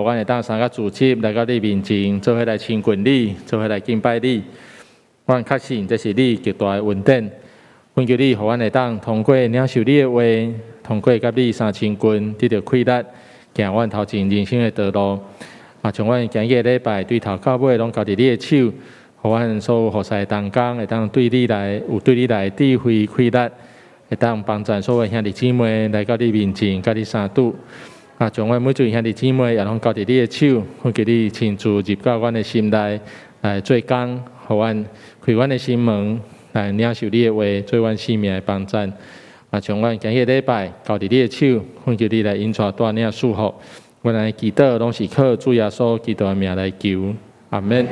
予阮會當三個組織來到你面前，做伙來親近你，做伙來敬拜你。阮確信這是你極大的恩典。懇求你，予阮會當通過領受你的話，通過佮你相親近，得著氣力，行阮頭前人生的道路。啊，將阮今日禮拜對頭到尾攏交佇你的手，予阮所有服侍的同工會當對你來有對你來的智慧氣力，會當幫贊所有兄弟姊妹來到你面前，佮你相拄。啊，將阮每一位兄弟姊妹也攏交佇你的手，懇求你親自入到阮的心內來做工，予阮開阮的心門來領受你的話，做阮生命的幫贊。啊，將阮今日禮拜交佇你的手，懇求你來引帶帶領祝福。阮來祈禱，攏是靠主耶穌基督的名來求，阿們。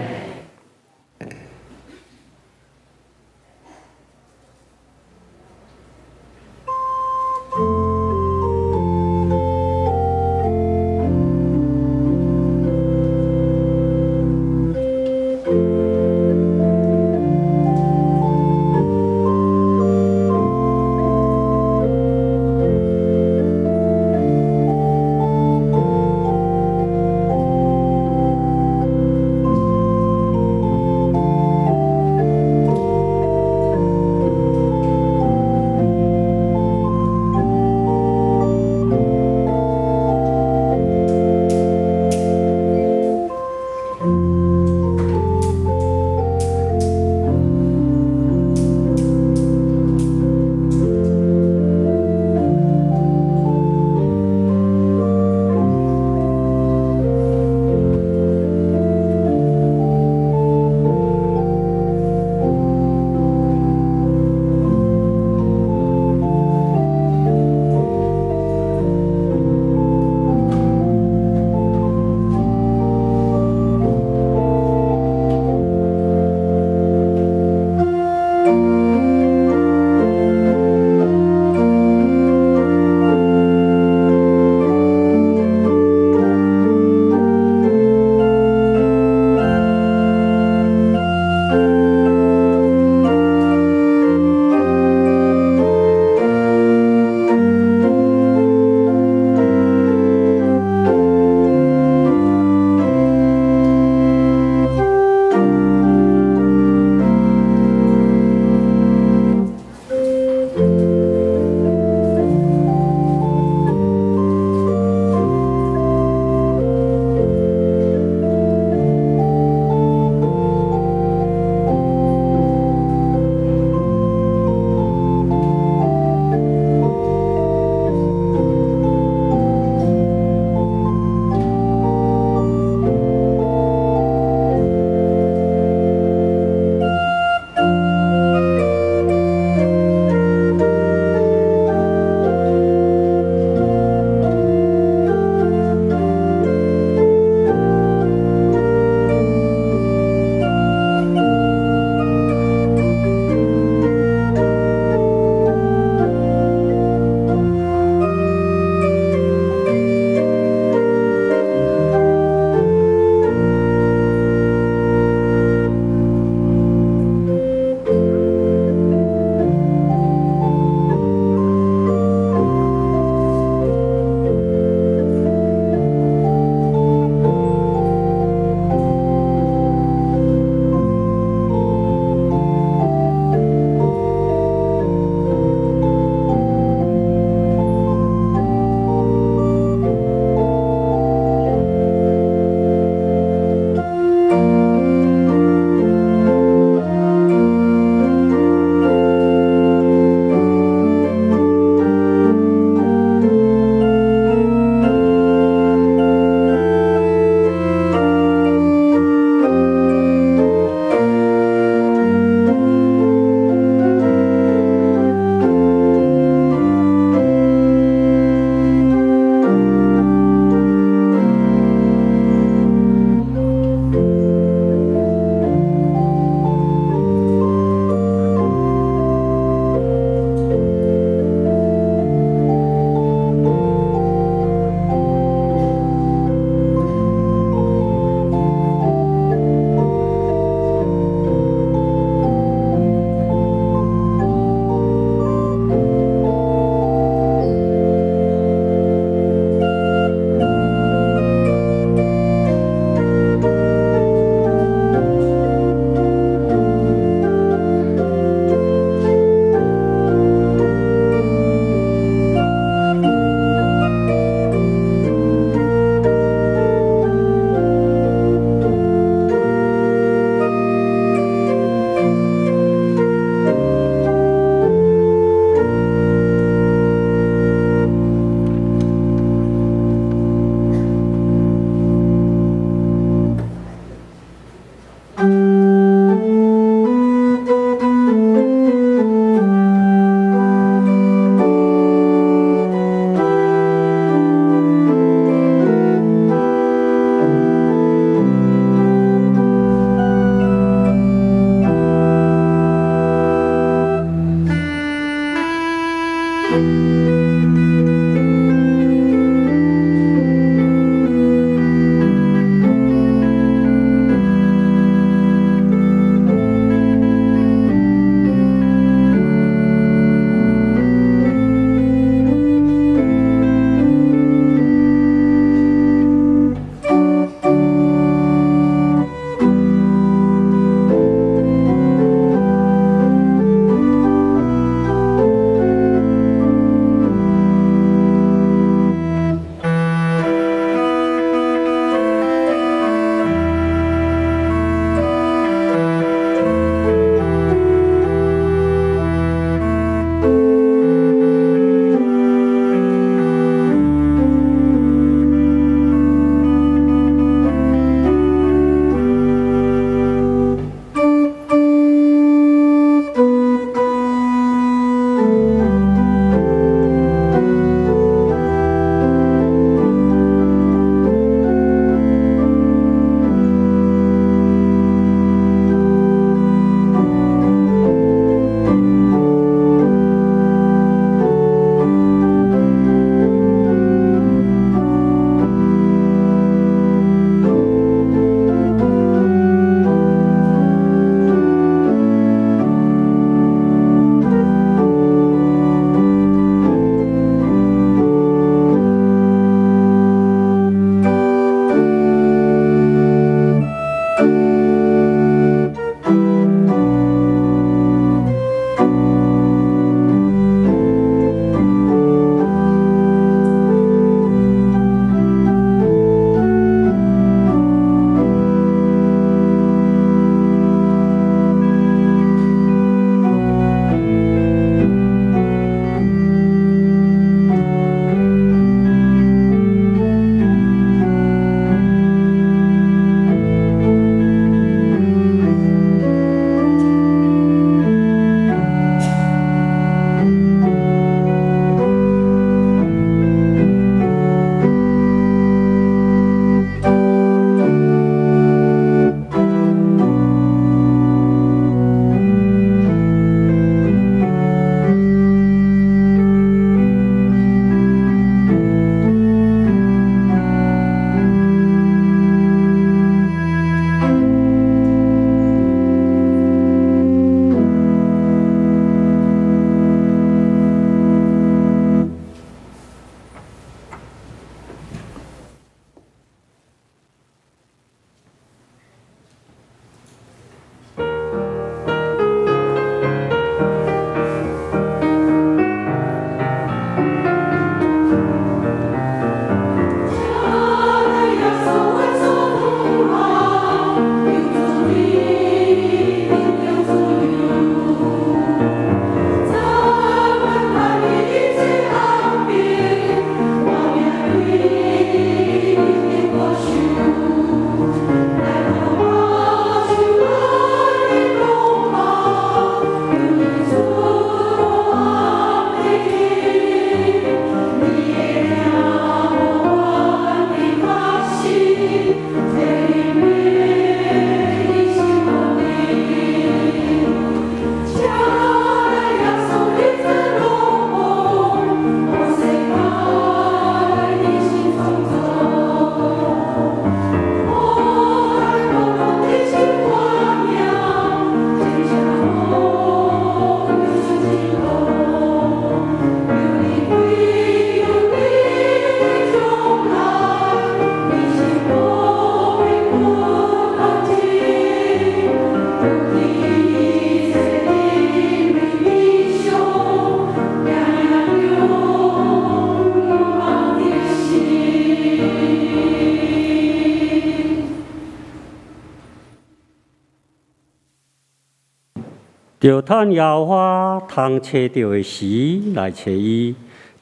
著趁耶和華通揣著的時來揣伊，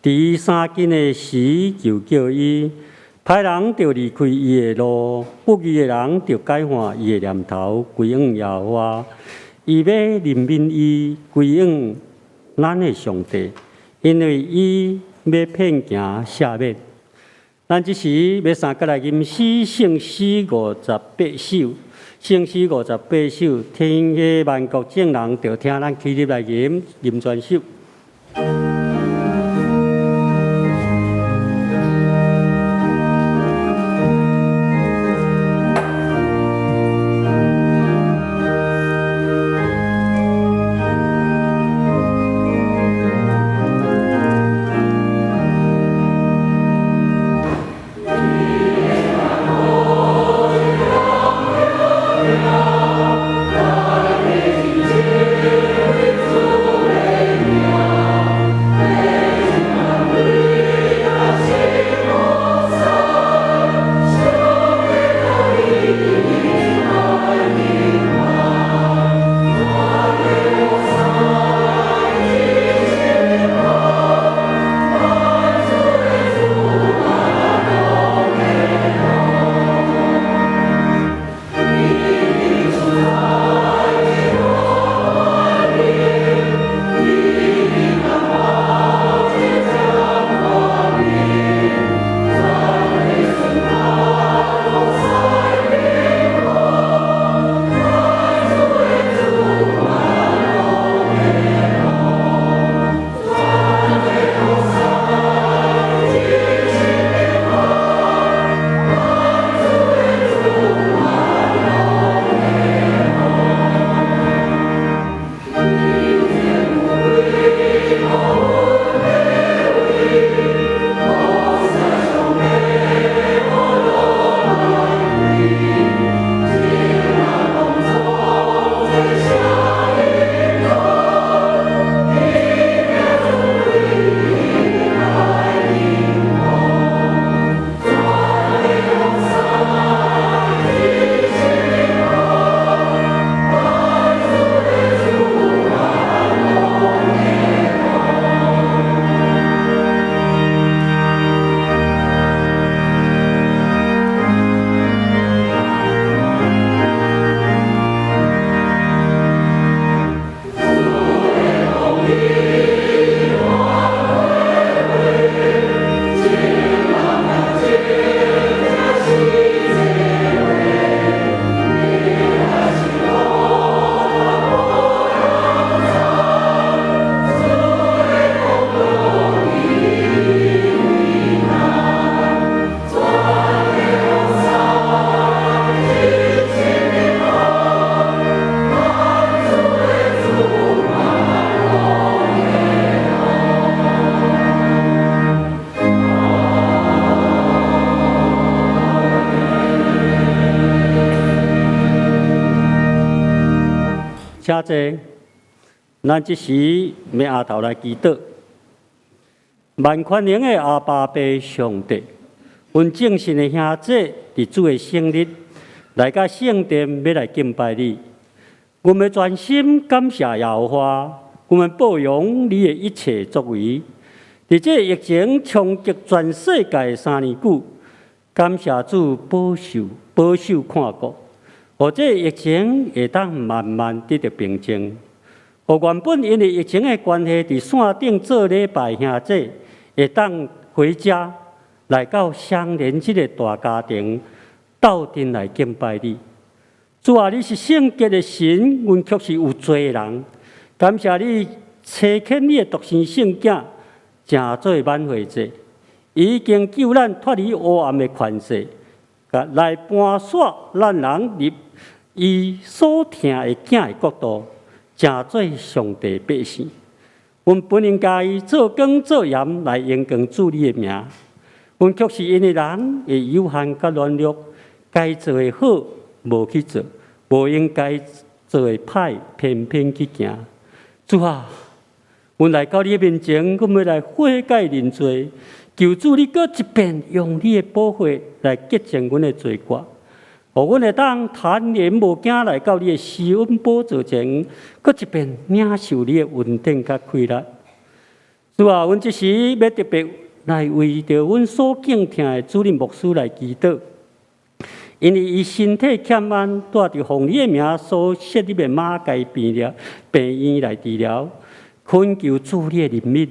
佇伊相近的時求叫伊。歹人著離開伊的路，不義的人著改換伊的念頭，歸向耶和華。伊欲憐憫伊，歸向咱的上帝，因為伊欲遍行赦免。咱這時欲相佮來吟詩聖詩五十八首，聖詩五十八首，天下萬國眾人著聽咱起立來吟，吟全首。請坐，咱這時欲阿頭來祈禱。萬權能的阿爸父上帝，阮眾信的兄弟佇主的聖日來到聖殿，欲來敬拜你。阮欲專心感謝耶和華，阮欲報揚你的一切作為。佇這疫情衝擊全世界的3年久，感謝主保守、保守看顧，予這疫情會當慢慢得著平靜。予原本因為疫情的關係，佇線頂做禮拜兄弟會當回家來到雙連這个大家庭，鬥陣來敬拜你。主啊，你是聖潔的神，阮卻是有罪的人。感謝你差遣你的獨生聖子，成做挽回祭，已經救咱脫離黑暗的權勢，來搬徙咱人入伊所疼的囝的國度，成做上帝百姓。阮本應該做光做鹽來榮光主你的名，阮卻是因為人的有限佮軟弱，該做的好無去做，無應該做的歹偏偏去行。主啊，阮來到你的面前，阮欲來悔改認罪，求主你閣一遍用你的寶血來潔淨阮的罪過，予予阮會當坦然無驚來到你的施恩寶座前，閣一遍領受你的恩典佮氣力。主啊，阮這時欲特別來為著阮所敬疼的主任牧師來祈禱，因為伊身體欠安，住佇奉你的名所設立的馬偕病院來治療，懇求主你的憐憫，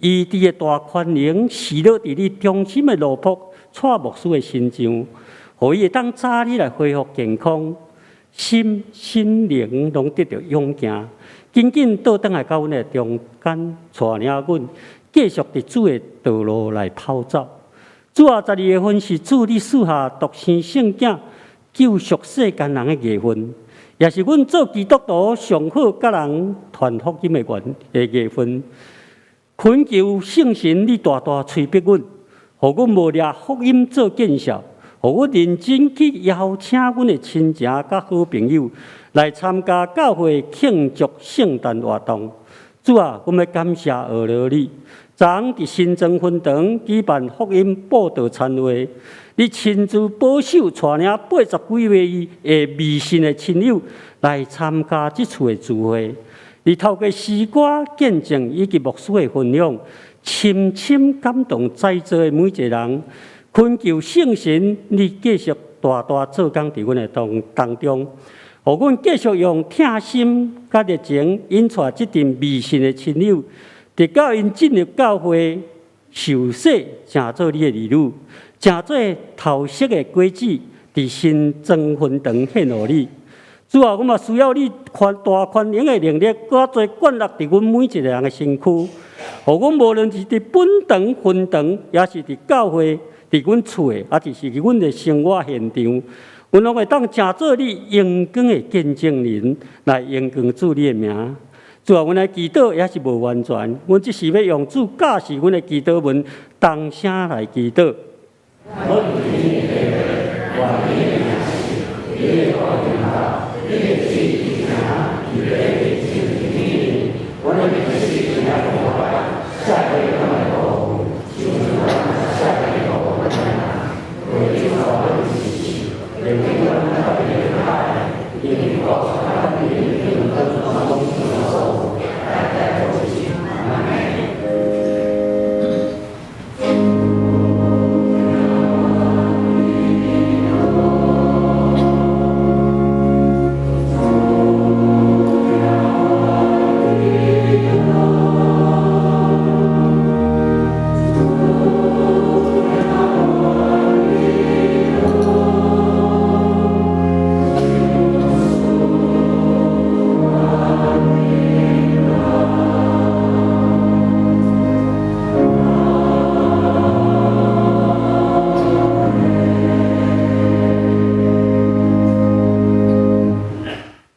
醫治的大權能施落佇你忠心的奴僕蔡牧師的身上，予伊會當早日來恢復健康，心身靈攏得著勇健，緊緊倒轉來到阮的中間，帶領阮繼續佇主的道路來跑走。主啊，12月份是主你賜下獨生聖子救贖世間人的月份，也是阮做基督徒上好佮人傳福音的月份。懇求聖神，你大大催逼阮，予阮無掠福音做見笑，予阮認真去邀請阮的親情佮好朋友來參加教會慶祝聖誕活動。主啊，阮欲感謝阿羅你。昨昏佇新莊分堂舉辦福音布道餐會，你親自保守帶領80幾位的未信的親友來參加這次的聚會。你透過詩歌見證以及牧師的分享，深深感動在座的每一個人。懇求聖神，你繼續大大做工佇阮的當中，予阮繼續用疼心佮熱情引帶這陣未信的親友，直到𪜶進入教會受洗，成做你的兒女，成做頭色的果子，佇新莊分堂獻予你。主啊，阮嘛需要你寬大寬容的能力，閣較濟灌落佇阮每一個人的身軀，予阮無論是佇本堂、分堂，抑是佇教會、佇阮厝的，抑是佇阮的生活現場，阮攏會當成做你榮光的見證人，來榮光主你的名。主啊，阮的祈禱也是無完全，阮只是欲用主教示阮的祈禱文，同聲來祈禱。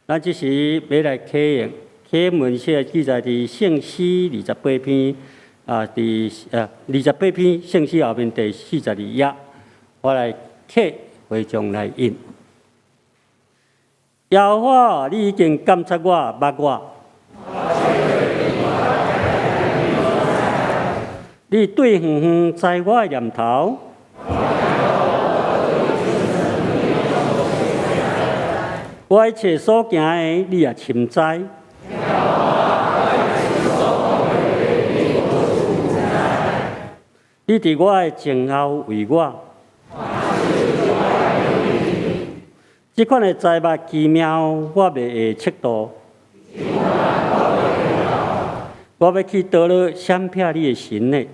咱這時欲來啟用啟文寫記載佇聖詩28篇啊，佇28篇聖詩後面第42頁，我來啟會眾來印。耶和華，你已經監察我，捌我。你對遠遠知我的念頭。我一切所行的，你也深知。你佇我的前後為我。這款的災物奇妙，我袂會測度。我欲去倒落閃避你的神呢？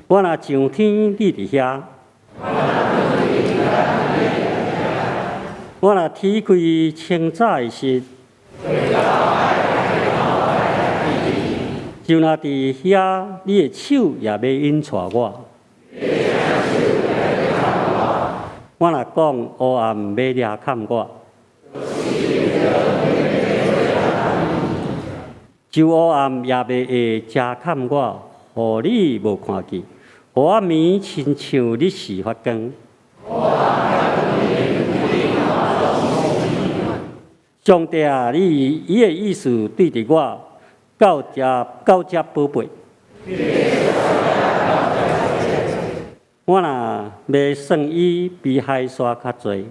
我若上天，你佇遐。我若起開清早的時，就若佇遐，你的手也欲引帶我。我若講黑暗欲掠崁我，就黑暗也袂會遮崁我，予你無看見。黑暗暝親像日時發光。上帝啊，你伊的意思對著我，到遮到遮寶貝。我若欲算伊比海沙較濟。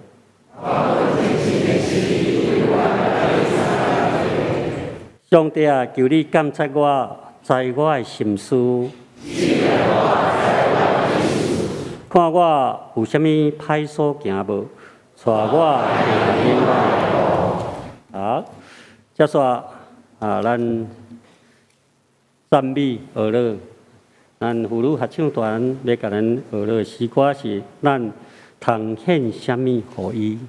上帝啊，求你監察我，知我的心思，看我有啥物歹所行無，帶我行永路。好，接續啊，咱讚美學樂，咱婦女合唱團欲共咱學樂的詩歌是咱通獻啥物予伊。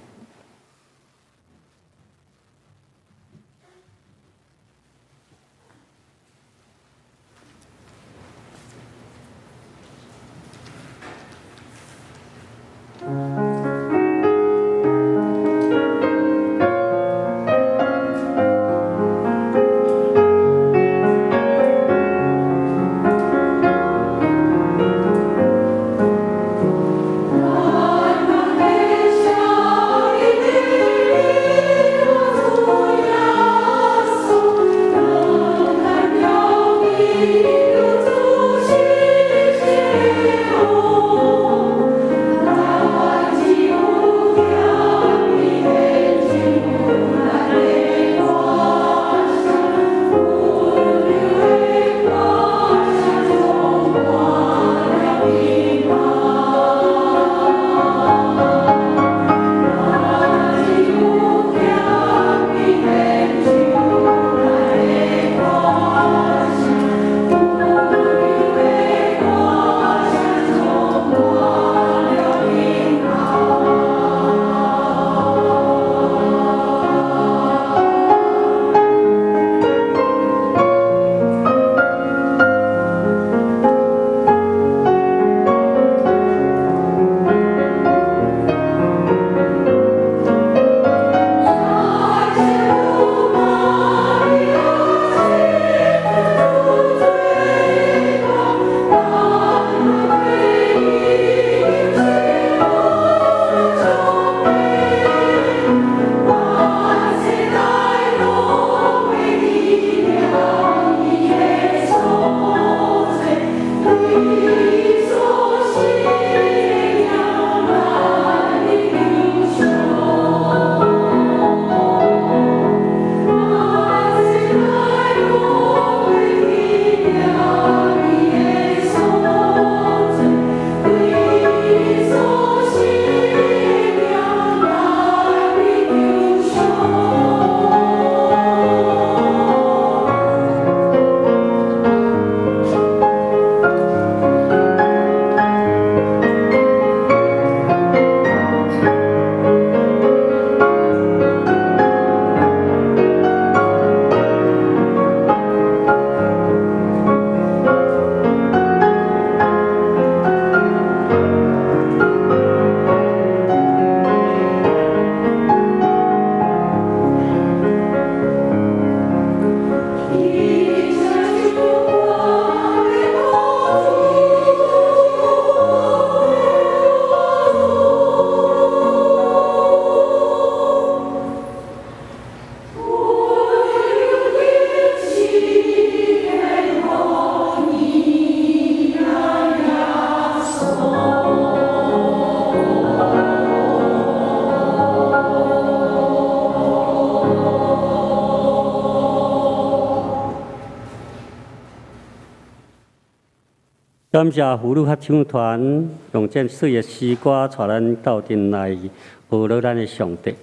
感謝婦女合唱團用這水的詩歌帶咱鬥陣來學樂咱的上帝。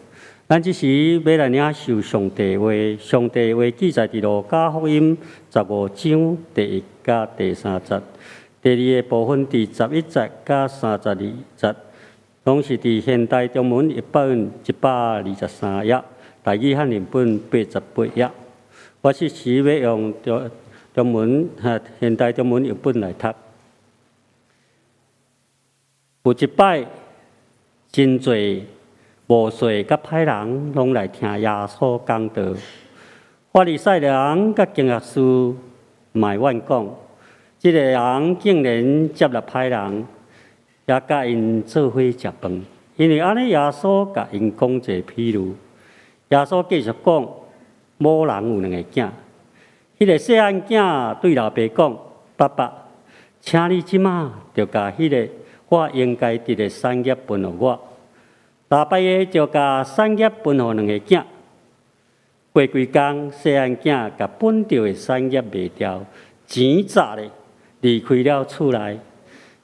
咱這時欲來領受上帝話，上帝話記載佇路加福音15章第1佮第3節，第二个部分佇11節佮32節，攏是佇現代中文譯本123頁，台語漢譯本88頁。我這時欲用中文現代中文譯本來讀。有一擺，真濟無稅佮歹人攏來聽耶穌講道。法利賽人佮經學師埋怨講：這个人竟然接納歹人，也佮𪜶做伙食飯。因為按呢，耶穌共𪜶講一个譬喻。耶穌繼續講：某人有兩个囝，彼个細漢囝對老爸講：爸爸，請你這馬就共彼个我應該得的產業分予我。老爸的就共產業分予兩个囝。過幾工，細漢囝共分著的產業賣掉，錢砸咧，離開了厝內，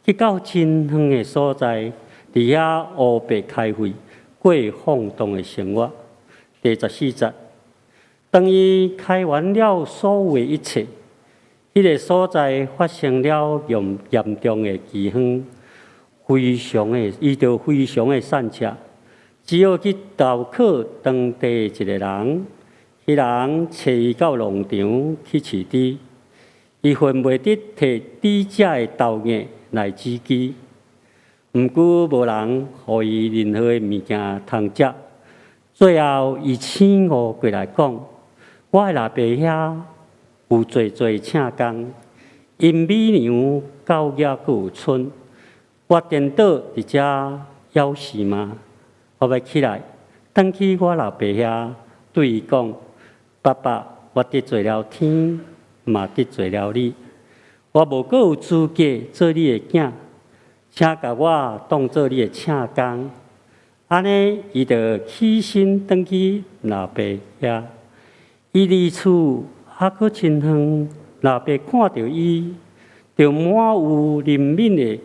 去到真遠的所在，佇遐烏白開費，過放蕩的生活。第14節，當伊開完了所有的一切，彼個所在發生了嚴嚴重的饑荒，非常的，伊就非常的散赤，只好去投靠當地一個人。彼人揣伊到農場去飼豬，伊恨袂得提豬食的豆莢來止飢，毋過無人予伊任何的物件通食。最後，伊醒悟過來講：我的老爸遐有濟濟請工，𪜶米糧到猶閣有賰，我顛倒佇遮枵死嗎？我欲起來，轉去我老爸遐，對伊講：爸爸，我得罪了天，嘛得罪了你，我無閣有資格做你的囝，請共我當做你的請工。按呢，伊就起身轉去老爸遐。伊離厝猶閣真遠，老爸看著伊，就滿有憐憫的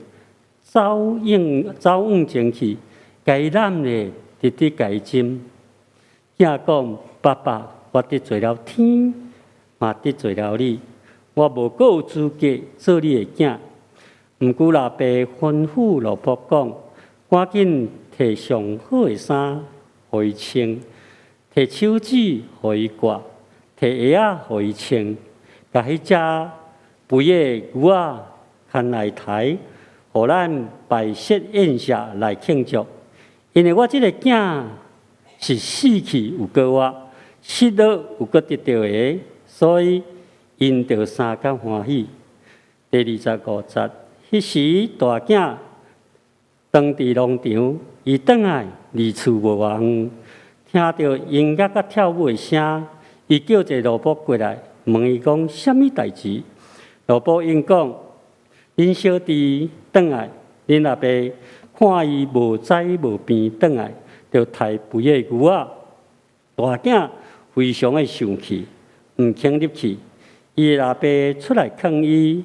走往走往前去，共伊攬咧，直直共伊親。囝講：爸爸，我得罪了天，嘛得罪了你，我無閣有資格做你的囝。毋過老爸吩咐奴僕講：趕緊提上好的衫予伊穿，提手指予伊掛，提鞋仔予伊穿，共彼隻肥的牛仔牽來刣，予咱擺設宴席來慶祝。因為我這个囝是死去又閣活，失落又閣得著的，所以𪜶就相佮歡喜。第25節，彼時大囝當佇農場，伊轉來離厝無偌遠，聽著音樂佮跳舞的聲，伊叫一個奴僕過來，問伊講啥物代誌。奴僕應講：恁小弟轉來，恁阿爸看伊無災無病轉來，就刣肥的牛仔。大囝非常的生氣，毋肯入去。伊的老爸出來勸伊，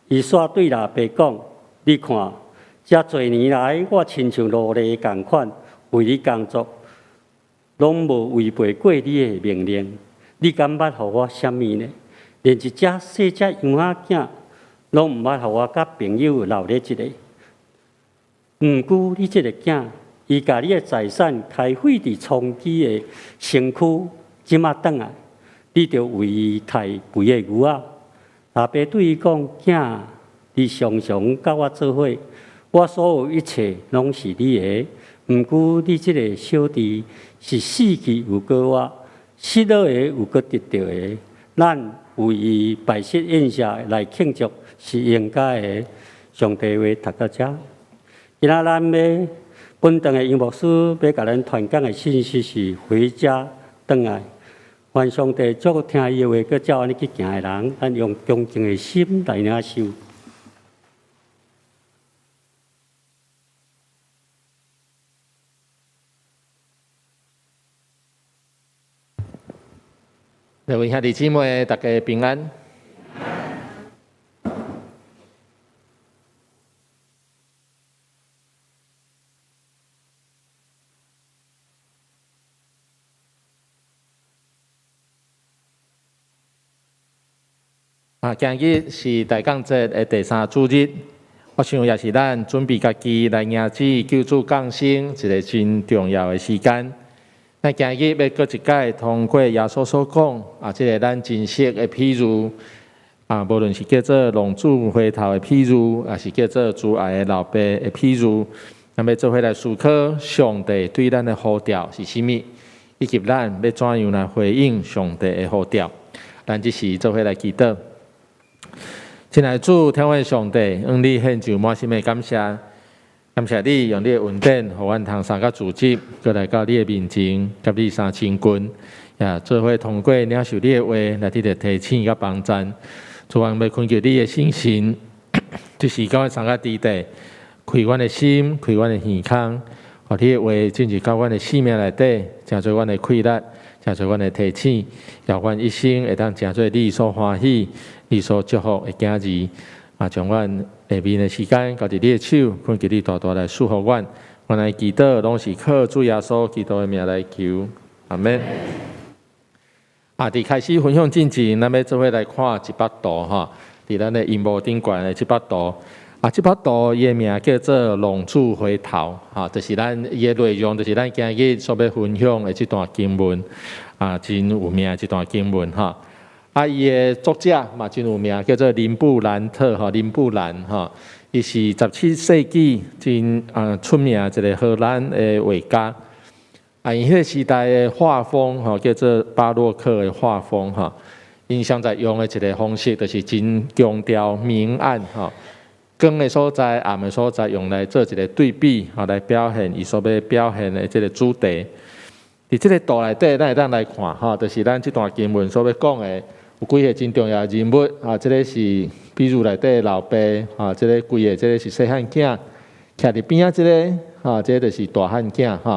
伊煞對老爸講：你看，遮濟年來，我親像奴隸仝款為你工作，攏無違背過你的命令。你敢捌予我啥物呢？連一隻細隻羊仔囝，攏毋捌予我佮朋友鬧熱一下。毋過你這个囝，伊共你的財產開費佇娼妓的身軀，這馬轉來，你就為伊刣肥的牛仔。老爸對伊講：囝，你常常佮我做伙，我所有一切攏是你的。毋過你這个小弟是死去又閣活，失落的又閣得著的。咱為伊擺設宴席來慶祝是應該的。上帝話讀到遮，今仔咱欲本堂的楊牧師欲共咱傳講的信息是回家轉來。願上帝祝福聽伊的話，閣照按呢去行的人，咱用恭敬的心來領受。各位兄弟姊妹，大家平安。啊，今日是大降節的第三主日，我想也是咱準備家己來迎接救主降生一個真重要的時間。咱今日欲閣一擺通過耶穌所講啊，這个咱真熟的譬喻啊，無論是叫做浪子回頭的譬喻，抑是叫做慈愛的老爸的譬喻，咱欲做伙來思考上帝對咱的呼召是啥物，以及咱欲怎樣來回應上帝的呼召。咱這時做伙來祈禱。親愛的主，天父上帝，向你獻上滿心的感謝，感謝你用你的恩典，予阮通三個組織，閣來到你的面前，佮你相親近，也做伙通過領受你的話，來得著提醒佮幫贊。主，阮欲懇求你的聖神，這時共阮三個佇底，開阮的心，開阮的耳孔，予你的話進入到阮的生命內底，成做阮的氣力，成做阮的提醒，予阮一生會當成做你所歡喜、你所祝福的囝兒。啊，將阮下面的時間交佇你的手，懇求你大大來賜福阮。阮來祈禱，攏是靠主耶穌基督的名來求，阿們。啊，佇開始分享進前，咱欲做伙來看一幅圖吼，佇咱的螢幕頂懸的這幅圖。啊，這幅圖伊的名叫做《浪子回頭》，吼，就是咱伊的內容，就是咱今日所欲分享的這段經文，啊，真有名的這段經文吼。啊，伊的作者嘛真有名，叫做林布蘭特，吼，林布蘭吼，伊是17世紀真出名一個荷蘭的畫家。啊，𪜶彼個時代的畫風吼，叫做巴洛克的畫風吼，𪜶上在用的一個方式，就是真強調明暗吼。光的所在、暗的所在，用來做一個對比，吼，來表現伊所欲表現的這個主題。佇這個圖內底，咱會當來看，吼，就是咱這段經文所欲講的，有幾個真重要的人物，啊，這個是比喻內底的老爸，啊，這個規个這個是細漢囝，徛佇邊仔這個，啊，這個就是大漢囝，吼。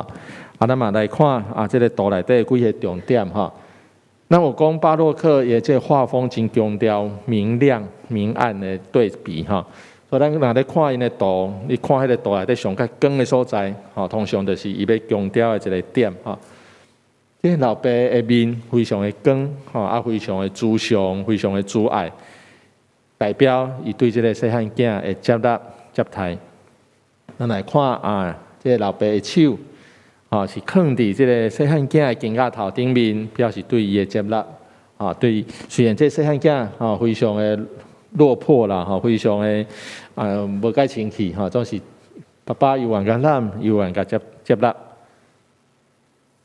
啊，咱嘛來看，啊，這個圖內底幾個重點，吼。咱有講巴洛克伊的這個畫風真強調明亮、明暗的對比，吼。所以咱若咧看𪜶的圖，你看彼個圖內底上較光的所在，吼，通常就是伊欲強調的一個點，吼。這個老爸的面非常的光，吼，啊，非常的慈祥，非常的慈愛，代表伊對這個細漢囝的接納、接待。咱來看啊，這個老爸的手，吼，是囥佇這個細漢囝的肩胛頭頂面，表示對伊的接納。啊，對，雖然這個細漢囝吼非常的落魄啦，吼，非常的無蓋清氣，吼，總是爸爸猶原共攬，猶原共接納。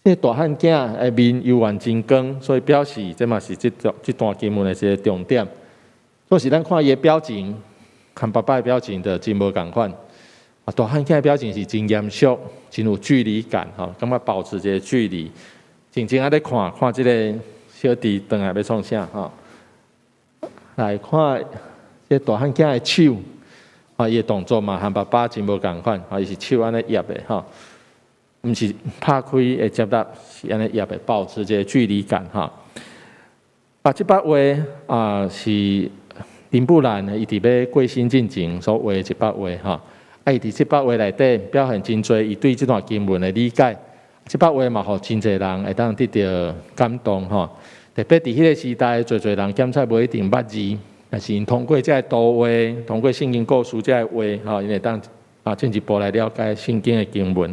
這個大漢囝的面猶原真光，所以表示這嘛是這段經文的一個重點。總是咱看伊的表情，和爸爸的表情就真無仝款。啊，大漢囝的表情是真嚴肅，真有距離感，吼，感覺保持這個距離，靜靜仔咧看，看這個小弟轉來欲創啥，吼。來看這大漢囝的手，啊，伊的動作嘛，和爸爸真無仝款，啊，伊是手按呢挹的，吼，毋是拍開的接納，是按呢挹的，保持這個距離感，吼。啊，這幅畫啊是林布蘭伊佇欲過身進前所畫的一幅畫，吼。啊，伊佇這幅畫內底表現真濟伊對這段經文的理解。這幅畫嘛，予真濟人會當得著感動，吼。特別佇彼個時代，濟濟人檢查無一定捌字，但是𪜶通過這个圖畫，通過聖經故事這个畫，吼，𪜶會當進一步來了解聖經的經文。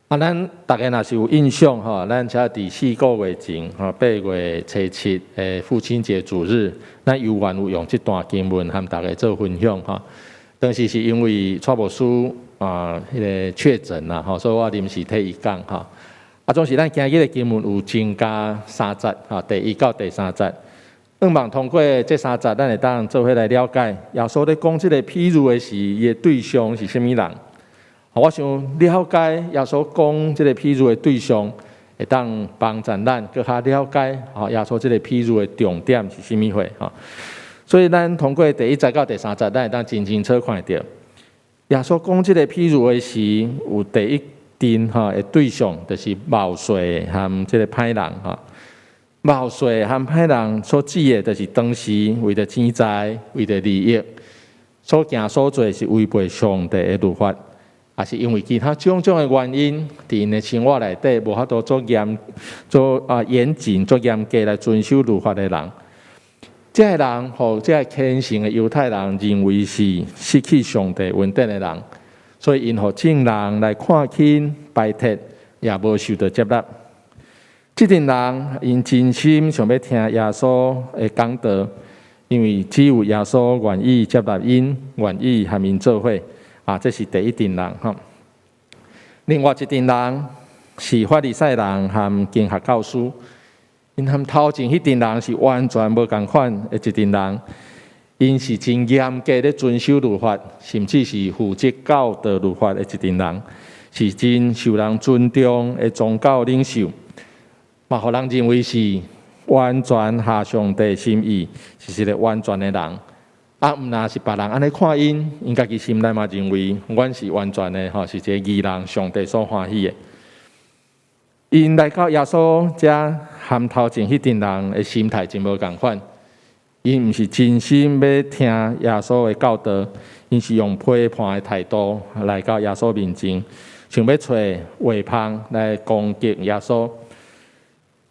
啊，咱逐家若是有印象吼，咱才佇4個月前，吼，8月初7的父親節主日，咱猶原有用這段經文和大家做分享吼。當時是因為蔡牧師啊，彼個確診啦，吼，所以我臨時替伊講吼。啊，總是咱今日的經文有增加三節，吼，第一到第三節。向望通過這三節，咱會當做伙來了解耶穌咧講這個譬喻的時，伊的對象是啥物人。我想了解耶穌講這個譬喻的對象，會當幫助咱閣較了解吼耶穌這個譬喻的重點是啥物貨吼。所以咱通過第一節到第三節，咱會當真清楚看著耶穌講這個譬喻的時，有第一陣吼的對象，就是謀稅和這個歹人吼。謀稅和歹人所指的，就是當時為著錢財、為著利益，所行所做是違背上帝的律法，抑是因為其他種種的原因，佇𪜶的生活內底無法度做嚴、做嚴謹、做嚴格來遵守律法的人。這个人，予這个虔誠的猶太人認為是失去上帝恩典的人，所以𪜶予眾人來看輕排斥，也無受到接納。這陣人𪜶真心想欲聽耶穌的講道，因為只有耶穌願意接納𪜶，願意和𪜶做伙。啊，這是第一陣人吼。另外一陣人是法利賽人和經學教師，𪜶和頭前彼陣人是完全無仝款的一陣人，𪜶是真嚴格咧遵守律法，甚至是負責教導律法的一陣人，是真受人尊重的宗教領袖，嘛，予人認為是完全合上帝心意，是一個完全的人。啊，毋若是別人按呢看𪜶，𪜶家己心內嘛認為，阮是完全的吼，是一個義人，上帝所歡喜的。𪜶來到耶穌遮和頭前彼陣人的心態真無仝款，𪜶毋是真心欲聽耶穌的教導，𪜶是用批判的態度來到耶穌面前，想欲揣話縫來攻擊耶穌。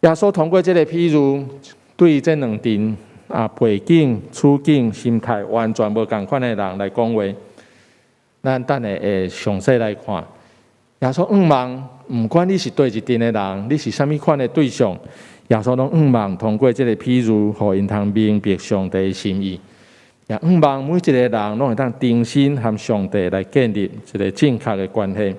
耶穌通過這个譬喻，對這兩陣啊背景、處境、心態完全無仝款的人來講話。咱等下會詳細來看。耶穌向望，毋管你是佗一陣的人，你是啥物款的對象，耶穌攏向望通過這个譬喻，予𪜶通明白上帝的心意。也向望每一个人攏會當重新和上帝來建立一个正確的關係。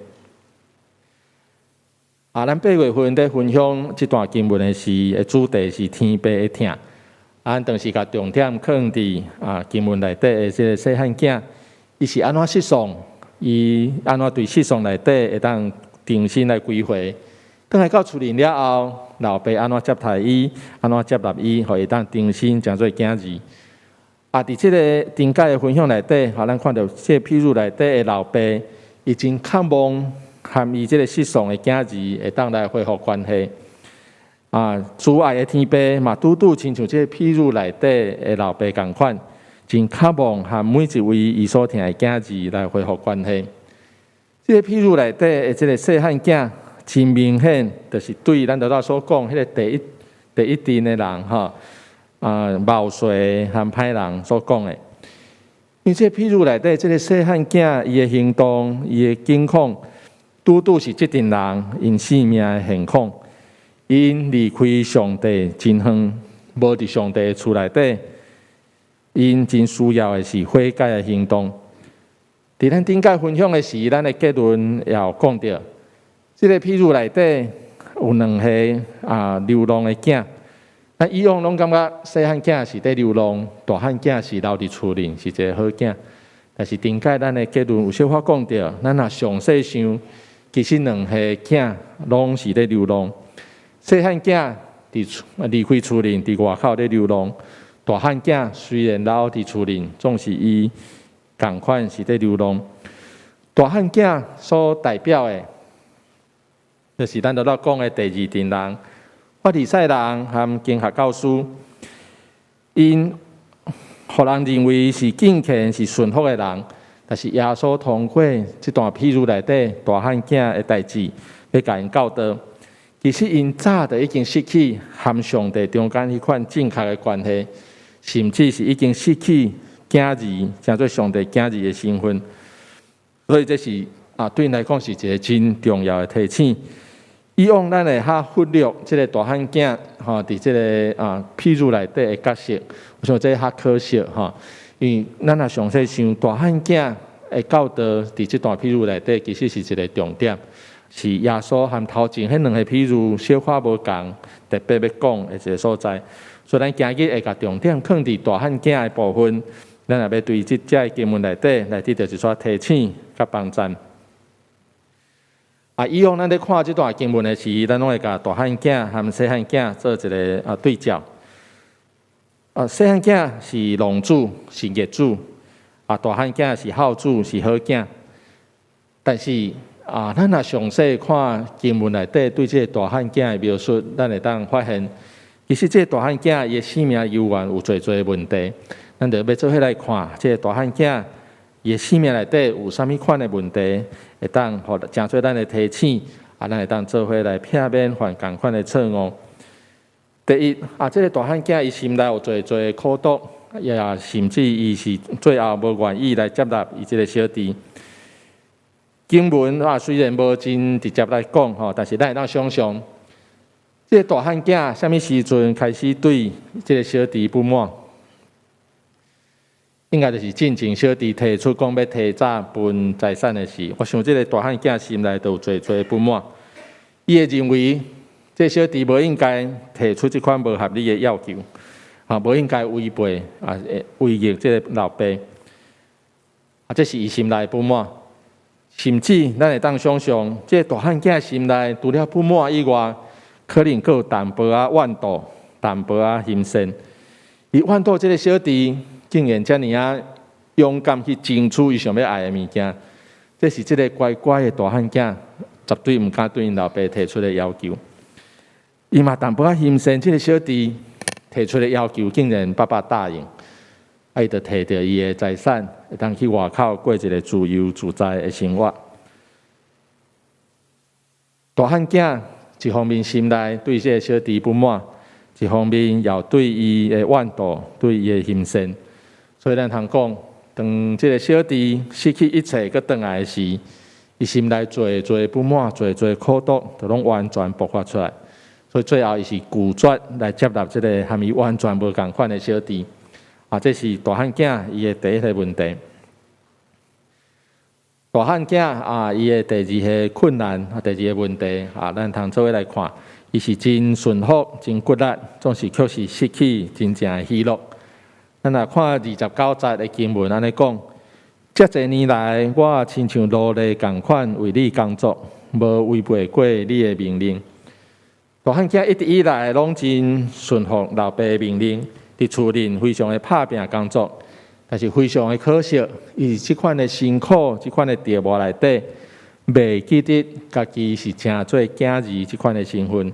啊，咱8月份佇分享這段經文的時，的主題是天父的疼。啊，咱當時共重點放佇啊經文內底的這个細漢囝，伊是按怎失喪？伊按怎對失喪內底會當重新來歸回？轉來到厝裡了後，老爸按怎接待伊？按怎接納伊？予伊會當重新成做囝兒。啊，佇這个頂擺的分享內底，予咱看著這个譬喻內底的老爸，伊真渴望和伊這个失喪的囝兒會當來恢復關係。啊，慈愛的天父嘛，拄拄親像這个譬喻內底的老爸仝款，真渴望和每一位伊所疼的囝兒來恢復關係。這个譬喻內底的這个細漢囝，真明顯，就是對咱頭拄所講彼个第一陣的人吼，啊，謀勢和歹人所講的。因為這个譬喻內底這个細漢囝，伊的行動、伊的境況，拄拄是這陣人𪜶生命的現況。𪜶離開上帝真遠，無佇上帝厝內底，𪜶真需要的是悔改的行動。佇咱頂擺分享的時，咱的結論也有講著，這个譬喻內底有兩个啊流浪的囝。咱以往攏感覺細漢囝是佇流浪，大漢囝是留佇厝裡，是一个好囝。但是頂擺咱的結論有小可講著，咱若詳細想，其實兩个囝攏是佇流浪。細漢囝佇厝離開厝裡，佇外口佇流浪；大漢囝雖然留佇厝裡，總是伊仝款是佇流浪。大漢囝所代表的，就是咱頭拄講的第二陣人，法利賽人和經學教師，𪜶予人認為是敬虔、是順服的人，但是耶穌通過這段譬喻內底大漢囝的代誌，欲共𪜶教導。其實𪜶早就已經失去和上帝中間彼款正確的關係，甚至是已經失去囝兒，成做上帝囝兒的身份。所以這是啊，對𪜶來講是一个真重要的提醒。以往咱會較忽略這个大漢囝吼，佇這个啊譬喻內底的角色，我想這較可惜吼，因為咱若詳細想大漢囝的教導，佇這段譬喻內底其實是一个重點。是耶穌和頭前彼兩个譬喻小可無仝，特別欲講的一个所在。所以咱今日會共重點放佇大漢囝的部分，咱也欲對這節的經文內底來得著一撮提醒佮幫贊。啊，以往咱咧看這段經文的時，咱攏會共大漢囝和細漢囝做一个啊對照。啊，細漢囝是浪子，是逆子；啊，大漢囝是孝子，是好囝。但是啊，咱若詳細看經文內底對這个大漢囝的描述，咱會當發現，其實這个大漢囝伊的生命猶原有濟濟問題。咱就欲做伙來看，這个大漢囝伊的生命內底有啥物款的問題，會當予成做咱的提醒，啊，咱會當做伙來避免犯仝款的錯誤。第一，啊，這个大漢囝伊心內有濟濟苦毒，也甚至伊是最後無願意來接納伊這个小弟。經文啊，雖然無真直接來講吼，但是咱會當想象，這个大漢囝啥物時陣開始對這个小弟不滿？應該就是進前小弟提出講欲提早分財產的時，我想這个大漢囝心內就有濟濟不滿。伊會認為這小弟無應該提出這款無合理的要求，啊，無應該違背啊，違逆這个老爸，啊，這是伊心內不滿。甚至咱會當想象，這个大漢囝心內除了不滿以外，可能閣有淡薄仔怨妒，淡薄仔嫌羨。伊怨妒這个小弟，竟然遮爾仔勇敢去爭取伊想欲愛的物件，這是這个乖乖的大漢囝，絕對毋敢對𪜶老爸提出的要求。伊嘛淡薄仔欣羨這个小弟提出的要求，竟然爸爸答應，啊，伊就提著伊的財產，會當去外口過一个自由自在的生活。大漢囝一方面心內對這个小弟不滿，一方面也對伊的怨妒，對伊的欣羨。所以咱通講，當這个小弟失去一切，閣轉來時，伊心內濟濟不滿，濟濟苦毒，就攏完全爆發出來。所以最後，伊是拒絕來接納這个和伊完全無仝款的小弟。啊，這是大漢囝伊的第一个問題。大漢囝啊，伊的第二個困難啊，第二個問題啊，咱通做伙來看，伊是真順服、真骨力，總是卻是失去真正的喜樂。咱來看29節的經文，按呢講：遮濟年來，我親像奴隸仝款為你工作，無違背過你的命令。大漢囝一直以來攏真順服老爸的命令，佇厝裡非常的拍拚工作，但是非常的可惜，伊這款的辛苦、這款的折磨內底，袂記得家己是稱做囝兒這款的身份，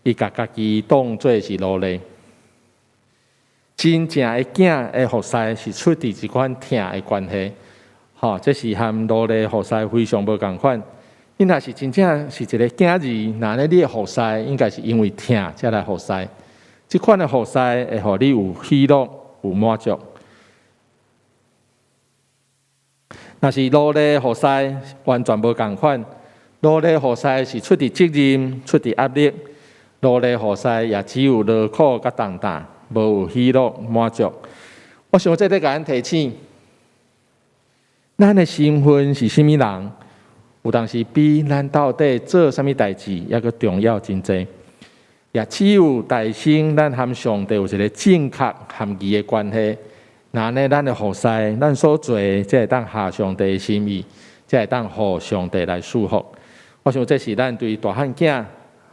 伊共家己當做是奴隸。真正的囝的服侍是出佇這款疼的關係，吼，這是和奴隸服侍非常無仝款。你若是真正是一个囝兒，那呢你的服侍應該是因為疼才來服侍。這款的服侍會予你有喜樂、有滿足。若是奴隸服侍，完全無仝款。奴隸服侍是出佇責任、出佇壓力。奴隸服侍也只有勞苦佮重擔，無有喜樂滿足。我想這咧共咱提醒，咱的身份是啥物人？有當時比咱到底做啥物代誌猶閣重要真濟。也只有提升咱和上帝有一个正確合宜的關係，那呢，咱的服侍，咱所做的，才會當合上帝的心意，才會當予上帝來祝福。我想這是咱對大漢囝，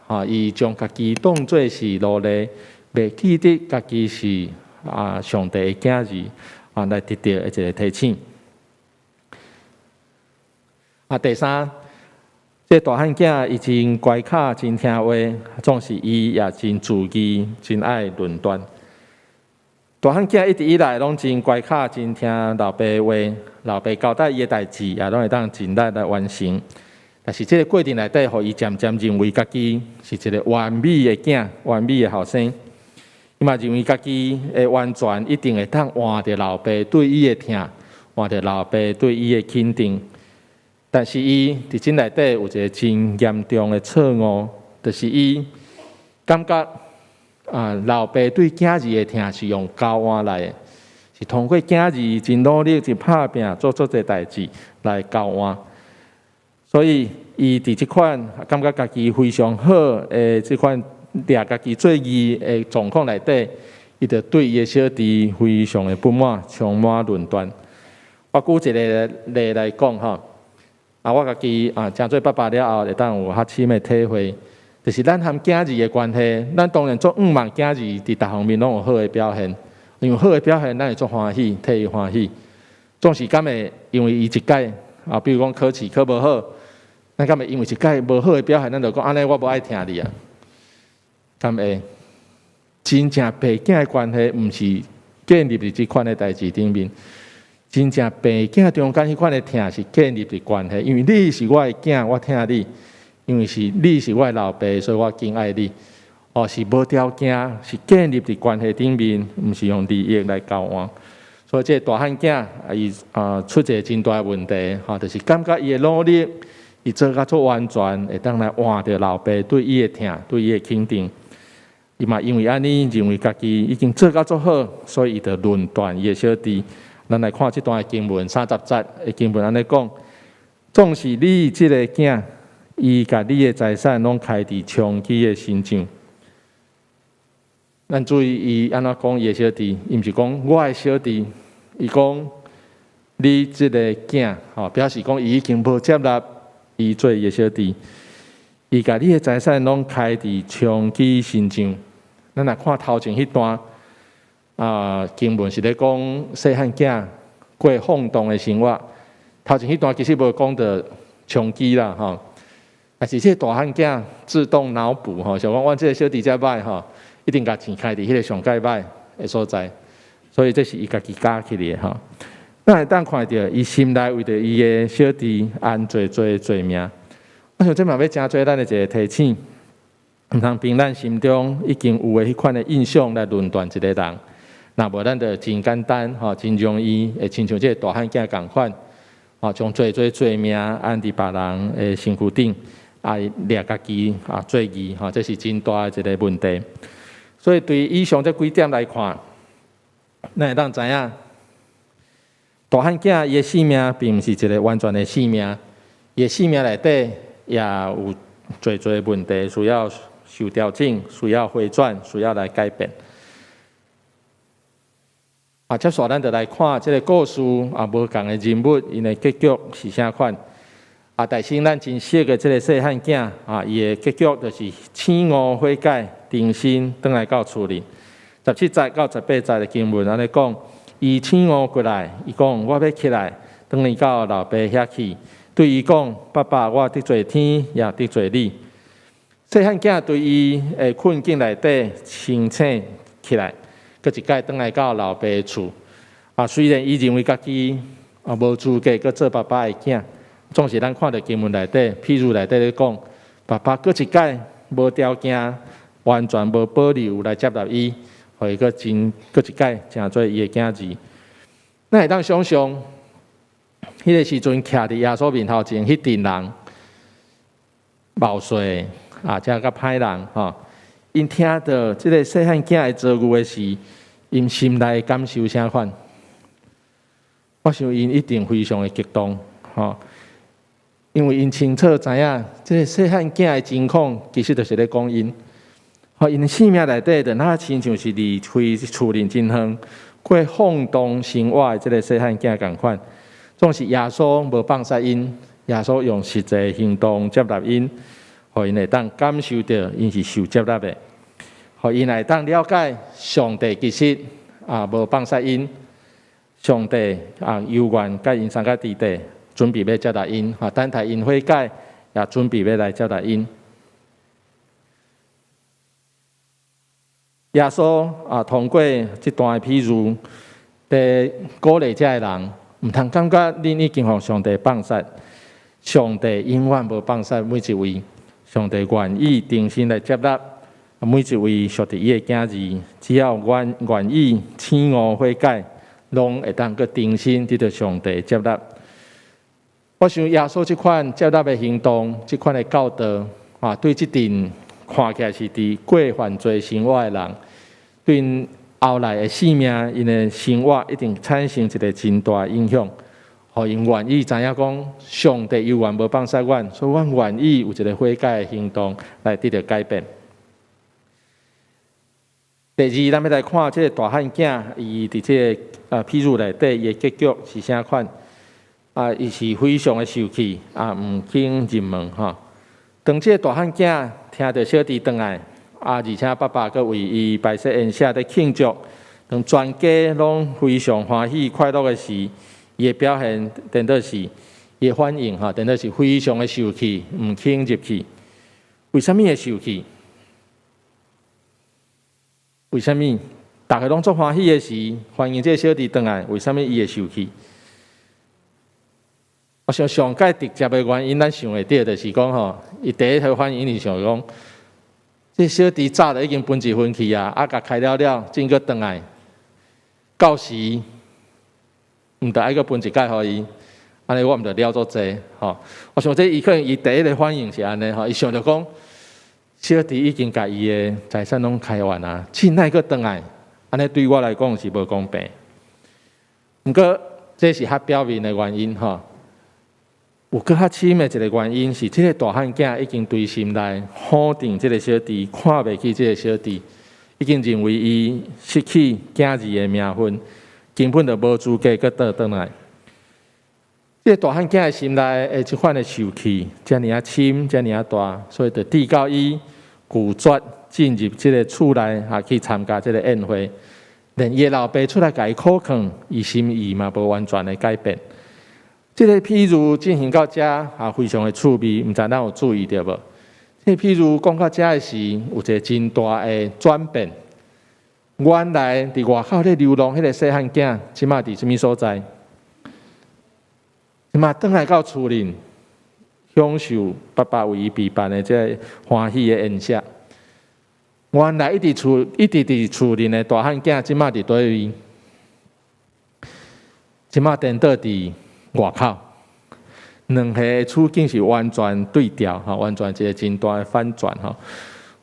吼，伊將家己當做是奴隸，袂記得家己是上帝的囝兒，啊，來得著的一个提醒。啊，第三，這个大漢囝伊真乖巧，真聽話，總是伊也真自義，真愛論斷。大漢囝一直以來攏真乖巧，真聽老爸話，老爸交代伊的代誌，也攏會當盡力來完成。但是這个過程內底，予伊漸漸認為家己是一个完美的囝，完美的後生。伊嘛認為家己的完全一定會當換著老爸對伊的疼，換著老爸對伊的肯定。但是伊佇這內底有一个真嚴重的錯誤，就是伊感覺啊，老爸對囝兒的疼是用交換來的，是通過囝兒真努力、真拍拚做足濟代誌來交換。所以伊佇這款感覺家己非常好的這款掠家己做義的狀況內底，伊就對伊的小弟非常的不滿，充滿論斷。我舉一个例來講吼。啊，我家己啊，成做爸爸了後，會當有較深的體會，就是咱和囝兒的關係，咱當然足向望囝兒佇逐方面攏有好的表現，因為好的表現，咱會足歡喜，替伊歡喜。總是敢會因為伊一擺啊，比如講考試考無好，咱敢會因為一擺無好的表現，咱就講按呢我無愛疼你啊？敢會？真正爸囝的關係，毋是建立佇這款的代誌頂面。真正爸囝中間彼款的疼是建立佇關係，因為你是我的囝，我疼你；因為是你是我的老爸，所以我敬愛你。哦，是無條件，是建立佇關係頂面，毋是用利益來交換。所以這个大漢囝啊，伊啊出一个真大的問題，吼，就是感覺伊的努力，伊做甲足完全，會當來換著老爸對伊的疼，對伊的肯定。伊嘛因為按呢，認為家己已經做甲足好，所以伊就論斷伊的小弟。咱來看這段的經文，30節的經文按呢講：總是你這个囝，伊共你的財產攏開佇娼妓的身上。咱注意伊按怎講伊的小弟，伊毋是講我的小弟，伊講你這个囝，吼，表示講伊已經無接納伊做伊的小弟。伊共你的財產攏開佇娼妓身上。咱來看頭前彼段。啊，經文是咧講細漢囝過放蕩的生活。頭前彼段其實無講著充飢啦，吼。但是這個大漢囝自動腦補吼，想講阮這個小弟遮䆀吼，一定共錢開佇彼個上蓋䆀的所在，所以這是伊家己加起來的吼。咱會當看著伊心內為著伊的小弟安濟濟罪名。我想這嘛欲誠濟咱的一個提醒，毋通憑咱心中已經有的彼款的印象來論斷一個人。若無咱就真簡單吼，真容易會親像這個大漢囝仝款，吼，將濟濟罪名按佇別人的身軀頂，啊，掠家己啊做義吼，這是真大的一個問題。所以對以上這幾點來看，咱會當知影，大漢囝伊的性命並毋是一個完全的性命，伊的性命內底也有濟濟問題需要受調整，需要回轉，需要來改變。啊，接紲咱就來看這個故事啊，無仝的人物，𪜶的結局是啥款？啊，但是咱真熟的這個細漢囝啊，伊的結局就是醒悟悔改，重新轉來到厝裡。17節到18節的經文按呢講，伊醒悟過來，伊講我欲起來，轉去到老爸遐去，對伊講：爸爸，我得罪天，也得罪你。細漢囝對伊的困境內底清醒起來，閣一擺轉來到老爸的厝。啊，雖然伊認為家己啊無資格閣做爸爸的囝。總是咱看著經文內底，譬如內底咧講，爸爸閣一擺無條件，完全無保留來接納伊，予伊閣真閣一擺成做伊的囝兒。咱會當想像，彼個時陣徛佇耶穌面頭前彼陣人，謀稅啊，遮較歹人吼，𪜶聽著這個細漢囝的遭遇的時，𪜶心內感受啥款？我想𪜶一定非常的激動，吼。因為𪜶清楚知影，這個細漢囝的情況，其實就是咧講𪜶。吼，𪜶性命內底，就若親像是離開厝裡真遠，過放蕩生活的這個細漢囝仝款。總是耶穌無放殺𪜶，耶穌用實際行動接納𪜶，予𪜶會當感受著𪜶是受接納的，予𪜶會當了解上帝其實啊無放殺𪜶，上帝啊猶原佮𪜶三個弟弟。準備欲接納𪜶，哈，等待𪜶悔改，也準備欲來接納𪜶。耶穌啊，通過這段的譬喻，佇鼓勵遮的人，毋通感覺恁已經予上帝放殺，上帝永遠無放殺每一位，上帝願意重新來接納每一位屬佇伊的囝兒，只要願意醒悟悔改，攏會當閣重新得著上帝接納。我想耶穌這款接納的行動，這款的教導，啊，對這陣看起來是佇過犯罪生活的人，對𪜶後來的性命，𪜶的生活一定產生一個真大的影響，予𪜶願意知影講，上帝猶原無放殺阮，所以阮願意有一個悔改的行動來得著改變。第二，咱欲來看這個大漢囝，伊佇這個譬喻內底，伊的結局是啥款？啊，伊是非常的受氣，啊，毋肯入門吼。當這個大漢囝聽著小弟轉來，啊，而且爸爸閣為伊擺設宴席咧慶祝，當全家攏非常歡喜快樂的時，伊的表現顛倒是，伊的反應吼，顛倒是非常的受氣，毋肯入去。為啥物會受氣？為啥物？逐家攏足歡喜的時，歡迎這個小弟轉來，為啥物伊會受氣？我想上蓋直接的原因，咱想會著就是講吼，伊第一個反應是想講，這小弟早就已經分一份去啊，啊，共開了了，才閣轉來，到時毋著愛閣分一改予伊，按呢我毋著了足濟吼。我想這伊可能伊第一個反應是按呢吼，伊想著講，小弟已經共伊的財產攏開完啊，這擺閣轉來，按呢對我來講是無公平。毋過這是較表面的原因吼。有閣較深的一個原因是，這個大漢囝已經對心內否定這個小弟，看袂起這個小弟，已經認為伊失去囝兒的名分，根本就無資格閣倒轉來。這個大漢囝的心內的這款的受氣，遮爾仔深，遮爾仔大，所以就致到伊拒絕進入這個厝內，啊，去參加這個宴會。連伊的老爸出來共伊苦勸，伊心意嘛無完全的改變。這个譬喻進行到遮啊，非常的趣味，毋知咱有注意著無？這个譬喻講到遮的時，有一个真大的轉變。原來佇外口咧流浪彼个細漢囝，這馬佇啥物所在？這馬轉來到厝裡，享受爸爸為伊備辦的這个歡喜的宴席。原來一直佇厝裡的大漢囝，這馬佇佗位？這馬顛倒佇外口，兩个處境是完全對調，吼，完全一个真大的反轉，吼。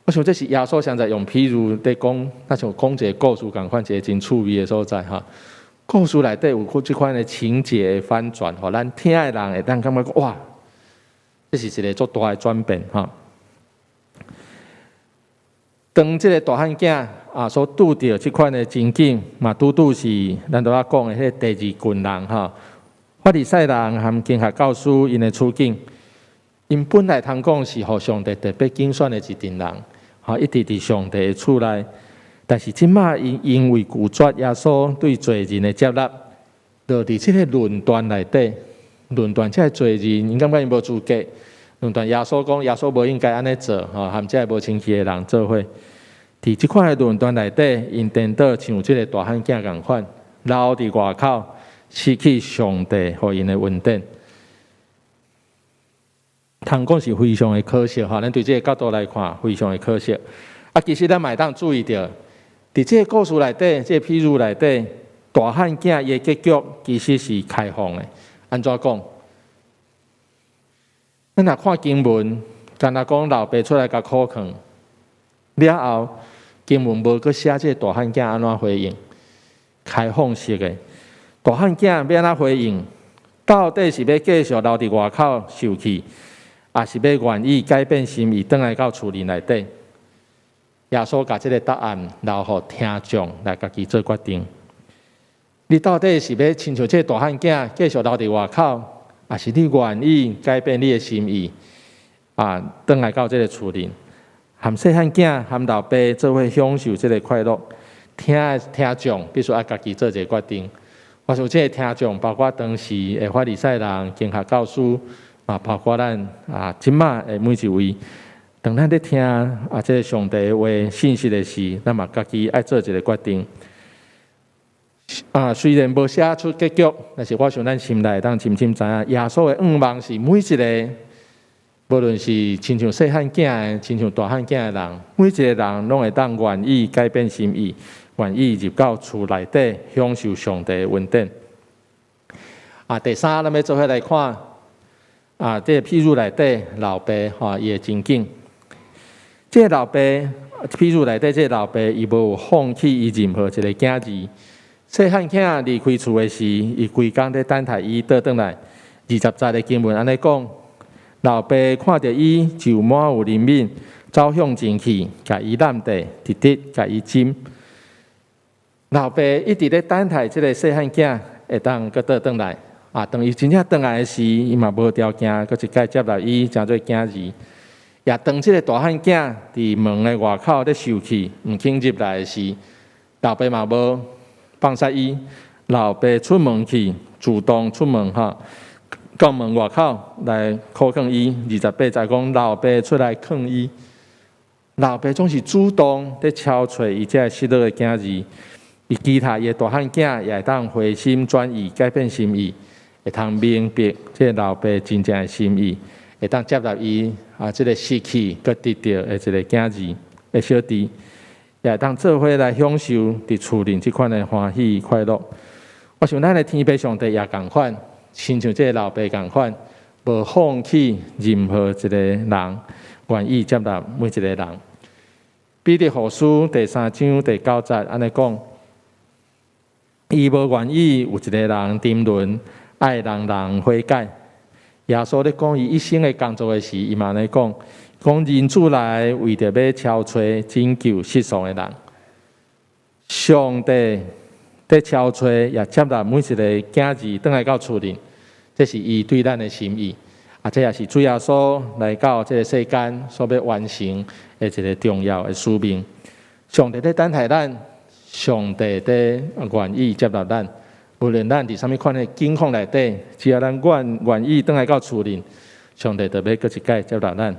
我想這是耶穌現在用譬喻佇講，若像講一个故事仝款，一个真趣味的所在，吼。故事內底有這款的情節的反轉，予咱聽的人會當感覺講，哇，這是一个足大的轉變，吼。當這个大漢囝啊所拄著這款的情景，嘛拄拄是咱拄仔講的彼个第二群人，吼。法利賽人和經學教師𪜶的處境，𪜶本來通講是予上帝特別揀選的一陣人，吼，一直佇上帝的厝內。但是這馬𪜶因為拒絕耶穌對罪人的接納，落佇這个論斷內底，論斷這个罪人，𪜶感覺𪜶無資格。論斷耶穌講，耶穌無應該按呢做，吼，和這个無清氣的人做伙。佇這款的論斷內底，𪜶顛倒像這个大漢囝仝款，留佇外口，失去上帝予𪜶的恩典。通講是非常的可惜，吼，咱對這个角度來看，非常的可惜。啊，其實咱嘛會當注意著，佇這个故事內底，這个譬喻內底，大漢囝伊的結局其實是開放的。按怎講？咱若看經文，敢若講老爸出來共苦勸，了後經文無閣寫這个大漢囝按怎回應，開放式的。大漢囝欲按怎回應？到底是欲繼續留佇外口受氣，抑是欲願意改變心意，轉來到厝裡內底？耶穌共這个答案留予聽眾來家己做決定。你到底是欲親像這个大漢囝繼續留佇外口，抑是你願意改變你的心意，啊，轉來到這个厝裡，和細漢囝和老爸做伙享受這个快樂？聽眾必須愛家己做一个決定。我想這个聽眾包括當時的法利賽人、經學教師，嘛包括咱啊，這馬的每一位。當咱咧聽啊，這个上帝的話信息的時，咱嘛家己愛做一个決定。啊，雖然無寫出結局，但是我想咱心內會當深深知影，耶穌的願望是每一个，無論是親像細漢囝的，親像大漢囝的人，每一個人攏會當願意改變心意，願意入到厝內底享受上帝的恩典。啊，第三，咱欲做伙來看，啊，這个譬喻內底老爸吼伊的情景。這个老爸，譬喻內底這个老爸，伊無放棄伊任何一个囝兒。細漢囝離開厝的時，伊規工咧等待伊倒轉來。20節的經文按呢講，老爸看著伊就滿有憐憫，走向前去，共伊攬著，直直共伊親。老爸一直咧等待這个細漢囝會當閣倒轉來。啊，當伊真正轉來的時，伊嘛無條件閣一擺接納伊，成做囝兒。也當這个大漢囝佇門的外口咧受氣，毋肯入來的時，老爸嘛無放殺伊。老爸出門去，主動出門哈，到門外口來苦勸伊。28節講，老爸出來勸伊，老爸總是主動咧敲揣伊這个失落的囝兒。伊期待伊的大漢囝也會當回心轉意，改變心意，會通明白這个老爸真正的心意，會當接納伊啊，這个失去閣得著的一个囝兒的小弟，也會當做伙來享受佇厝裡這款的歡喜快樂。我想咱的天父上帝也仝款，親像這个老爸仝款，無放棄任何一个人，願意接納每一個人。彼得後書第三章第九節按呢講，伊無願意有一个人沉淪，愛人人悔改。耶穌咧講伊一生的工作的時，伊嘛按呢講，講人子來為著欲敲揣拯救失喪的人。上帝佇敲揣，也接納每一个囝兒轉來到厝裡，這是伊對咱的心意。啊，這也是主耶穌來到這个世間所欲完成的一个重要的使命。上帝咧等待咱，上帝佇願意接納咱，無論咱佇啥物款的境況內底，只要咱願意轉來到厝裡，上帝就欲閣一擺接納咱。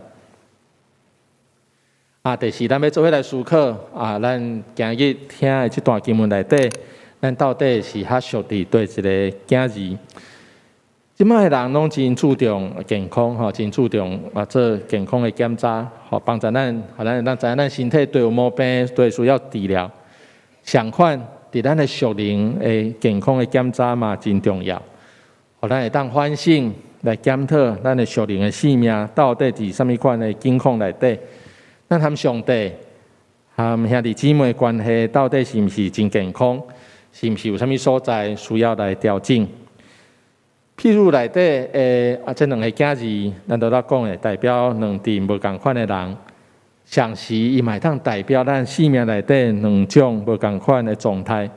啊，第四，咱欲做伙來思考啊，咱今日聽的這段經文內底，咱到底是較屬佇佗一个囝兒？這擺的人攏真注重健康，吼，真注重啊做健康的檢查，吼，幫助咱，予咱知影咱身體佗有毛病，佗需要治療。相款，佇咱的屬靈的健康的檢查嘛，真重要，予咱會當反省來檢討咱的屬靈的生命到底佇啥物款的境況內底。咱和上帝、和兄弟姊妹關係到底是毋是真健康？是毋是有啥物所在需要來調整？譬喻內底的啊，這兩个囝兒，咱拄才講的代表兩陣無仝款的人，同時伊嘛會當代表咱生命內底兩種無仝款的狀態。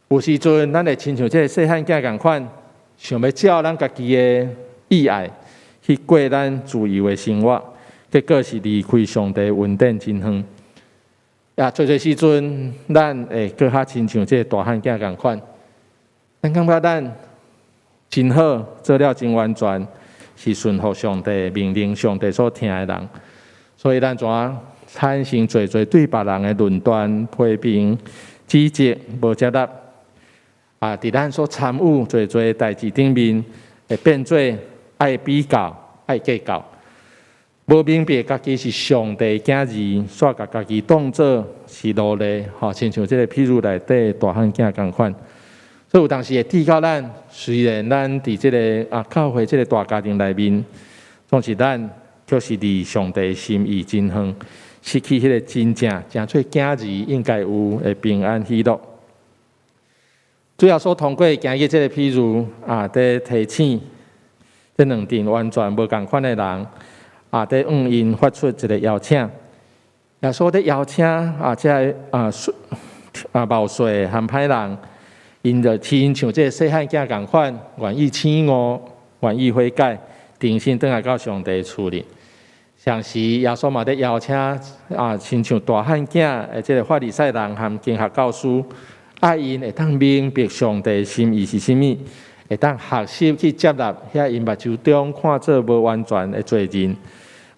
有時陣，咱會親像這个細漢囝仝款，想欲照咱家己的意愛去過咱自由的生活，結果是離開上帝恩典真遠。啊，濟濟時陣，咱會閣較親像這个大漢囝仝款，咱感覺咱真好，做了真完全，是順服上帝命令、上帝所疼的人，所以咱怎啊產生濟濟對別人的論斷、批評、指責、無接納。啊，佇咱所參與濟濟代誌頂面，會變做愛比較、愛計較，無明白家己是上帝囝兒，煞共家己當做是奴隸，吼，親像這个譬喻內底大漢囝仝款。所以有當時會提到咱，雖然咱佇這个啊教會這个大家庭內面，總是咱卻是離上帝心意真遠，失去彼个真正成做囝兒應該有的平安喜樂。主耶穌通過今日這个譬喻啊，佇提醒這兩陣完全無仝款的人啊，佇向𪜶發出一个邀請。耶穌佇邀請啊，這个啊啊謀稅和歹人。𪜶就親像這个細漢囝仝款，願意醒悟，願意悔改，重新轉來到上帝厝裡。同時，耶穌嘛佇邀請啊，親像大漢囝的這个法利賽人和經學教師，愛𪜶會當明白上帝心意是啥物，會當學習去接納遐𪜶目睭中看做無完全的罪人，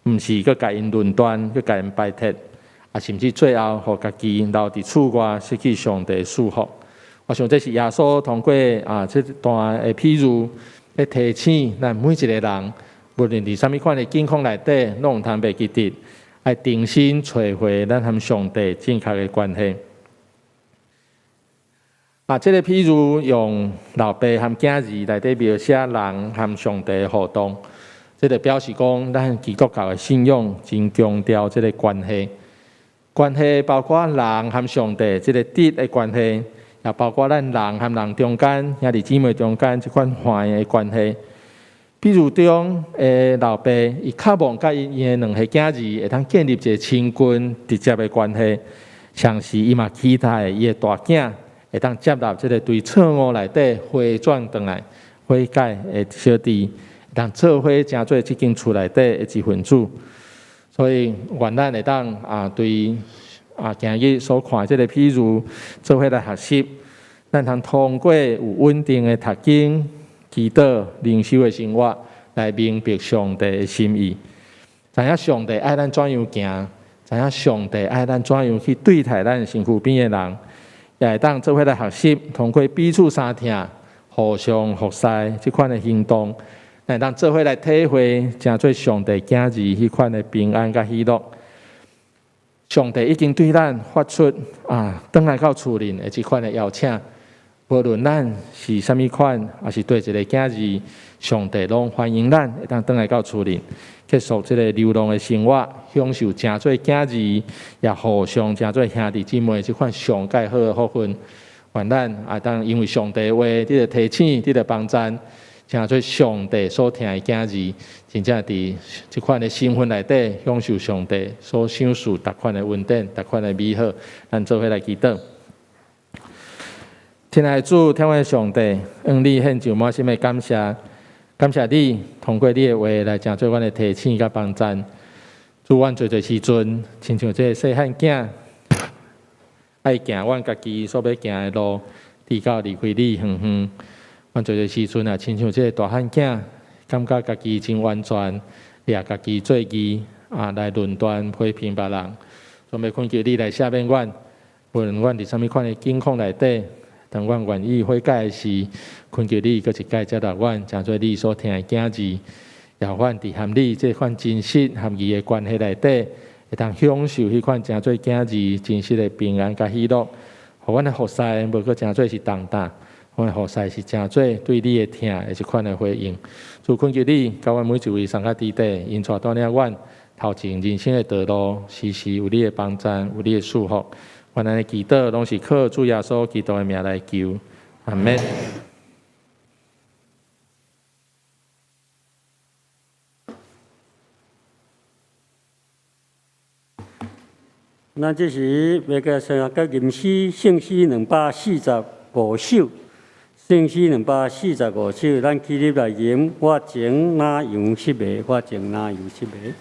毋是閣共𪜶論斷，閣共𪜶排斥，啊，甚至最後予家己留佇厝外，失去上帝祝福。我想這是耶穌通過啊這段的譬喻，來提醒咱每一个人，無論佇啥物款的境況內底，攏毋通袂記得，愛重新找回咱和上帝正確的關係。啊，這个譬喻用老爸和囝兒來佇描寫人和上帝的互動，這就表示講，咱基督教的信仰真強調這个關係。關係包括人和上帝這个直的關係。也包括咱人和人中間、兄弟姊妹中間這款橫的關係。譬喻中的老爸，伊渴望佮伊的兩个囝兒會當建立一个親近、直接的關係。同時，伊嘛期待伊的大囝會當接納這个對錯誤內底回轉轉來、悔改的小弟，會當做伙成做這間厝內底的一份子。所以，願咱會當啊對啊今日所看這个譬喻，做伙來學習，咱通通過有穩定的讀經、祈禱、靈修的生活，來明白上帝的心意，知影上帝愛咱怎樣行，知影上帝愛咱怎樣去對待咱身軀邊的人，也會當做伙來學習，通過彼此相疼、互相服侍這款的行動，會當做伙來體會，成做上帝囝兒彼款的平安佮喜樂。上帝已經對咱發出啊，轉來到厝裡的這款的邀請，無論咱是啥物款，抑是佗一个囝兒，上帝攏歡迎咱會當轉來到厝裡，結束這个流浪的生活，享受成做囝兒，也互相成做兄弟姊妹這款上蓋好的福分。願咱會當因為上帝話，得著提醒，得著幫贊，成做上帝所疼的囝兒，真正佇這款的身份內底，享受上帝所賞賜逐款的恩典、逐款的美好。咱做伙來祈禱。親愛的主，天父上帝，向你獻上滿心的感謝，感謝你通過你的話來成做阮的提醒佮幫贊。主，阮濟濟時陣，親像這个細漢囝，愛行阮家己所欲行的路，直到離開你遠遠。阮濟濟時陣啊，親像這个大漢囝，感覺家己真完全，掠家己做義啊，來論斷批評別人。總欲懇求你來赦免阮，無論阮佇啥物款的境況內底，當阮願意悔改的時，懇求你閣一擺接納阮，成做你所疼的囝兒，予阮佇和你這款真實合義的關係內底，會當享受彼款成做囝兒真實的平安佮喜樂。予阮的服侍無閣成做是重擔，阮的服侍是成做對你的疼的一款的回應。主懇求你，佮阮每一位送甲弟弟，引帶帶領阮頭前人生的道路，時時有你的幫贊，有你的祝福。阮按呢祈禱，攏是靠主耶穌基督的名來求，阿們。咱這時欲共先甲吟詩，聖詩245首，聖詩245首，咱起立來吟。我情哪樣失迷，我情哪樣失迷。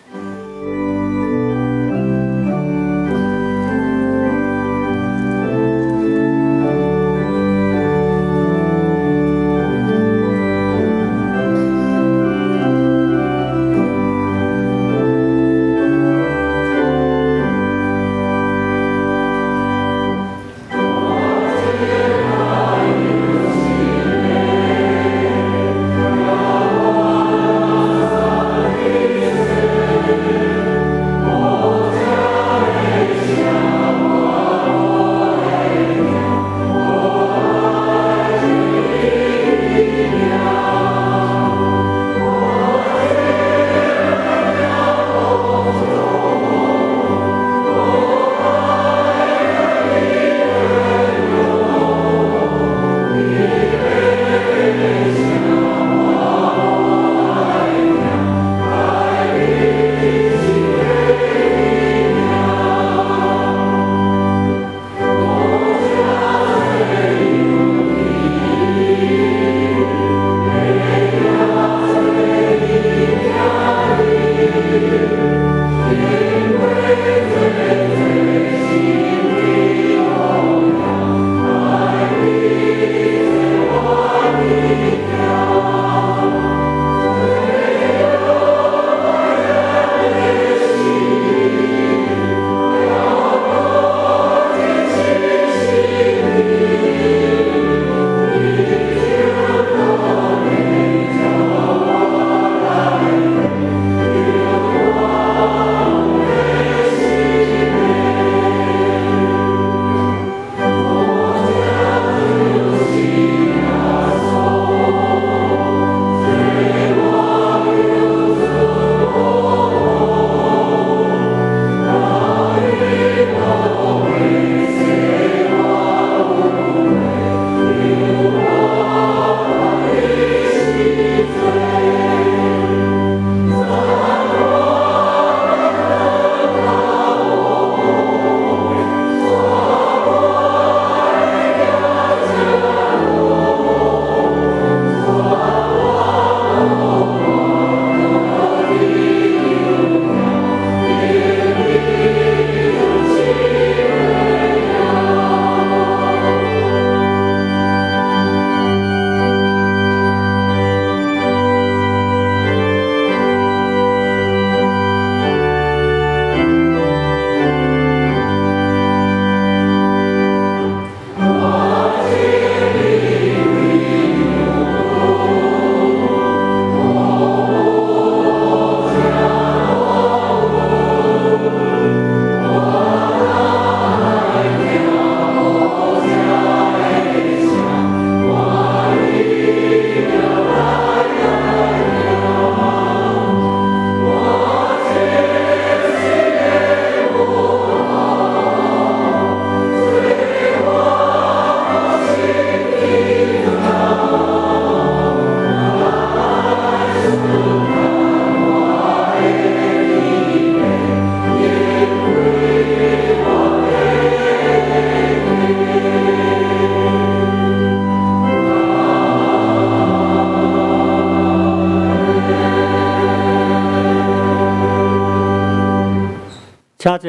請坐。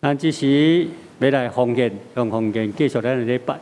咱這時欲來奉獻，用奉獻繼續咱的禮拜。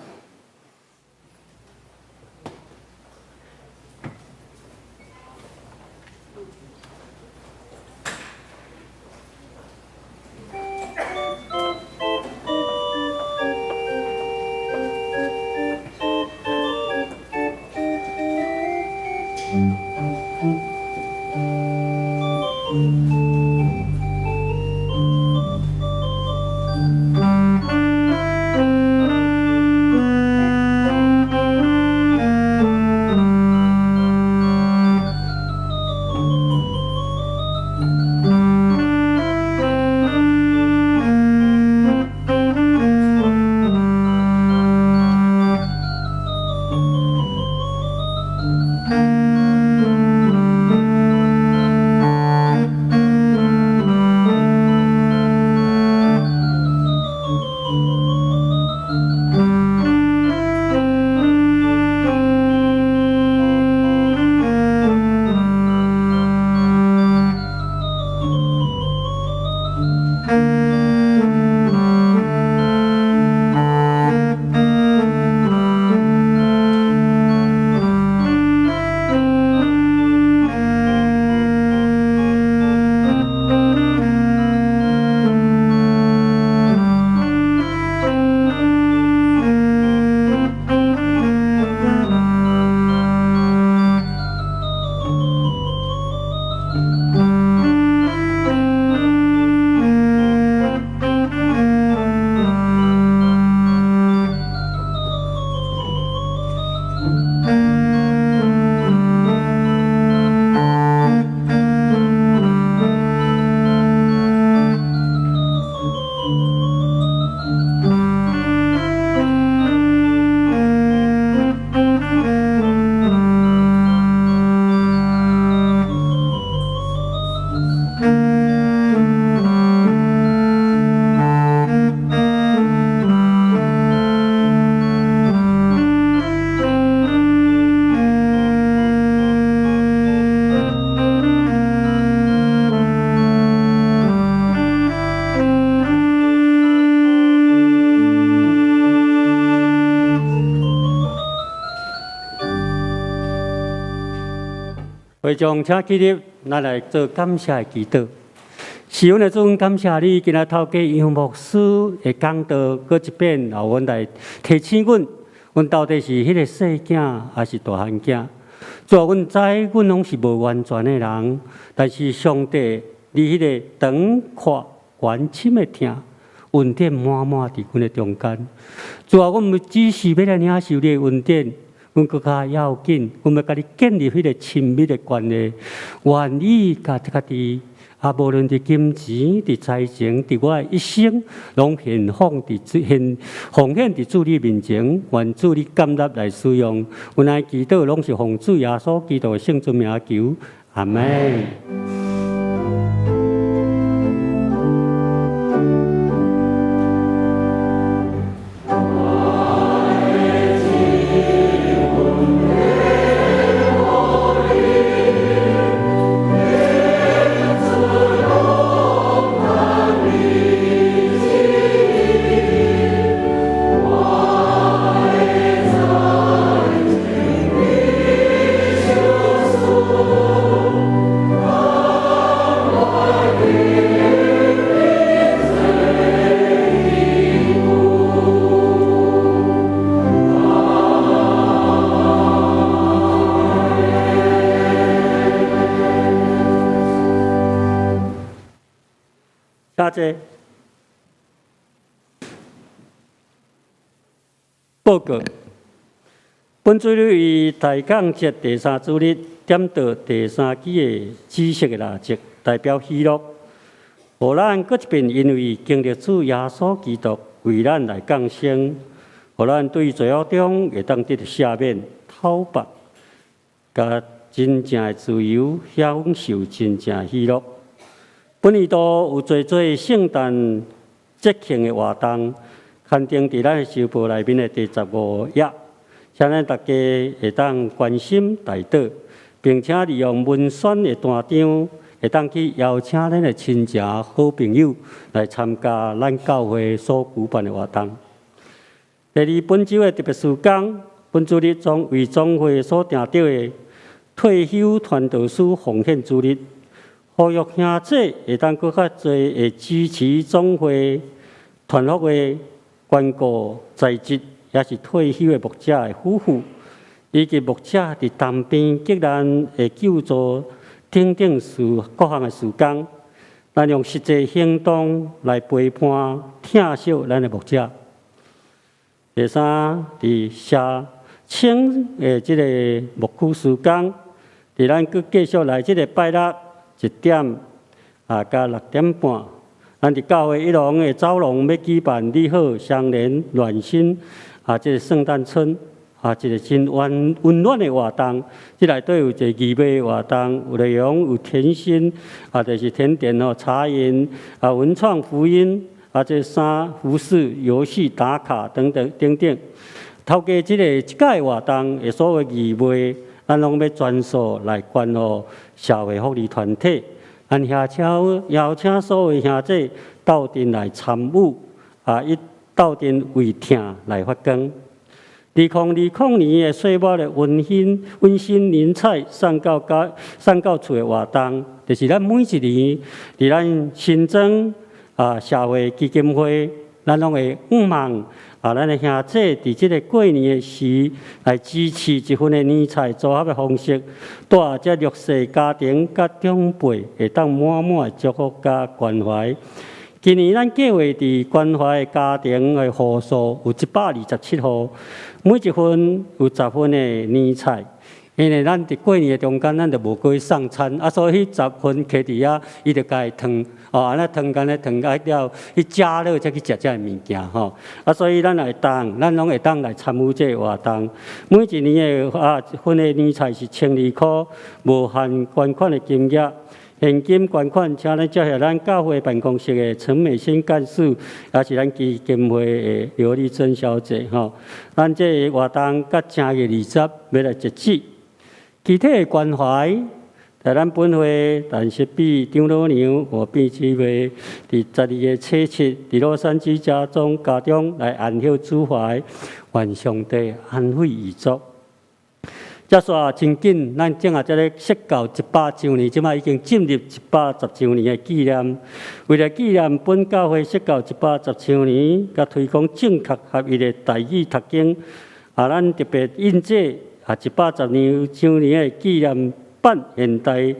會眾請起立，咱來做感謝的祈禱。是阮的主，感謝你，今仔透過楊牧師的講道，閣一遍，予阮來提醒阮，阮到底是彼个細囝，抑是大漢囝？主啊，阮知阮攏是無完全的人，但是上帝，你彼个長闊懸深的疼，恩典滿滿佇阮的中間。主啊，阮毋只是欲來領受你的恩典。阮閣較要緊，阮欲佮你建立彼个親密的關係，願意共家己，無論佇金錢、佇財政、佇我的一生，攏獻奉佇主獻奉獻佇主你面前，願主你甘納來使用。阮的祈禱攏是奉主耶穌基督的聖尊名求，阿們。大家報告，本主日為大降節第三主日，點著第三支的紫色的蠟燭，代表喜樂。予咱閣一遍，因為經歷主耶穌基督為咱來降生，予咱對罪惡中會當得著赦免、討白，佮真正的自由，享受真正喜樂。本年度有濟濟聖誕節慶的活動，刊登佇咱的週報內面的第15頁，請咱大家會當關心代禱，並且利用文宣的單張，會當去邀請咱的親情好朋友來參加咱教會所舉辦的活動。第二，本週的特別事工，本主日將為總會所訂定的退休傳道師奉獻主日，呼籲兄姊會當閣較濟會支持總會傳福的關顧在職，也是退休的牧者的夫婦，以及牧者佇當邊急難的救助等等事各項的事工，咱用實際行動來陪伴疼惜咱的牧者。第三，佇社青的這個牧區事工，佇咱閣繼續來這個拜六一點啊，佮6點半，咱佇教會一廊的走廊欲舉辦你好雙連暖心啊，這個聖誕村啊，一個真溫溫暖的活動。這內底有一個義賣活動，有內容有甜心啊，就是甜點哦，茶飲啊，文創福音啊，這衫服飾遊戲打卡等等等等。透過這個這屆活動的所有義賣，咱攏欲全數來捐予社會福利團體。咱遐請邀請所有兄弟鬥陣來參與，啊，伊鬥陣為疼來發光。2020年的歲末的溫馨溫馨年菜送到家送到厝的活動，就是咱每一年佇咱新莊啊社會基金會，咱攏會向望啊，咱的兄弟佇這個過年的時來支持一份的年菜組合的方式，帶這弱勢家庭佮長輩會當滿滿的祝福佮關懷。今年咱計劃佇關懷家庭的戶數有127戶，每一份有10份的年菜。因為咱佇過年的中間，咱就無閣去送餐，啊，所以彼十份囥佇遐，伊就共伊燙，哦，按呢燙按呢燙啊了，去加熱才去食這个物件吼。啊，所以咱會當，咱攏會當來參與這個活動。每一年的啊，一份的年菜是12箍，無限捐款的金額。現金捐款，請咱接洽咱教會辦公室的陳美心幹事，也是咱基金會的劉麗珍小姐吼。咱這個活動佮正月20欲來截止。具體的關懷，在咱本會陳石比長老娘，我變姊妹，佇12月初7，佇洛杉磯家中家中來安息主懷，願上帝安慰遺族。接續真緊，咱正啊，這个設教100週年，這擺已經進入110週年的紀念。為了紀念本教會設教110週年，佮推廣正確合一的台語讀經，啊，咱特別印製啊110週年的紀念版現代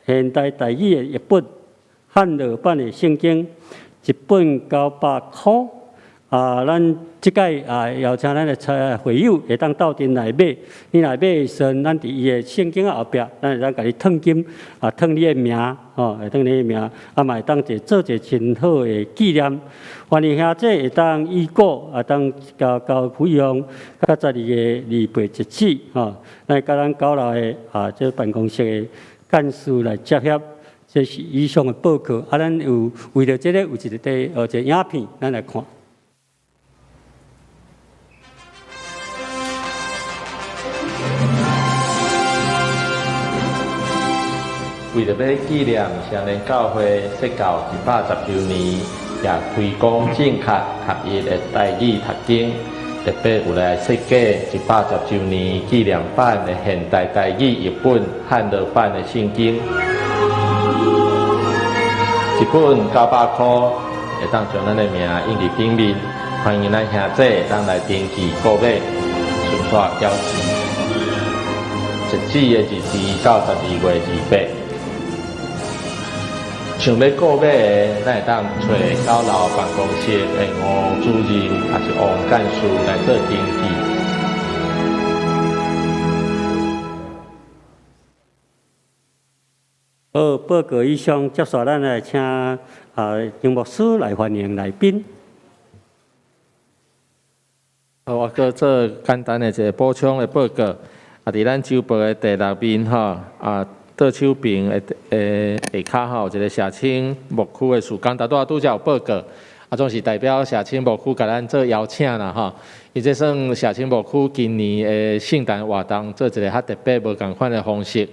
現代台語的譯本漢樂版的聖經，一本900箍。啊，咱這擺啊邀請咱的會友會當鬥陣來買。你來買的時陣，咱佇伊的聖經後壁，咱會當共你燙金，啊，燙你的名，吼，會燙你的名，啊，嘛會當一個做一個真好的紀念。歡迎兄弟會當預購，啊，當交交費用，佮12月28截止，吼。來佮咱九樓的啊，這辦公室的幹事來接洽。這是以上的報告。啊，咱有為著這个有一个一個影片，咱來看。為著欲紀念雙連教會設教110週年，也推廣正確合一的台語讀經，特別有來設計110週年紀念版的現代台語譯本漢樂版的聖經，一本900箍，會當將咱的名印佇頂面，歡迎咱兄弟會當來登記購買，順帶繳錢。截止的日期到12月28。想欲購買的，咱會當揣九樓辦公室的吳主任，抑是王幹事來做登記。好，報告以上，接續咱來請啊張牧師來歡迎來賓。好，我閣做簡單的一個補充的報告。啊，佇咱週報的第六面吼，啊，倒手邊的下跤吼，有一個社青牧區的事工，拄仔拄則有報告，啊，總是代表社青牧區共咱做邀請啦吼。伊這算社青牧區今年的聖誕活動，做一個較特別無仝款的方式。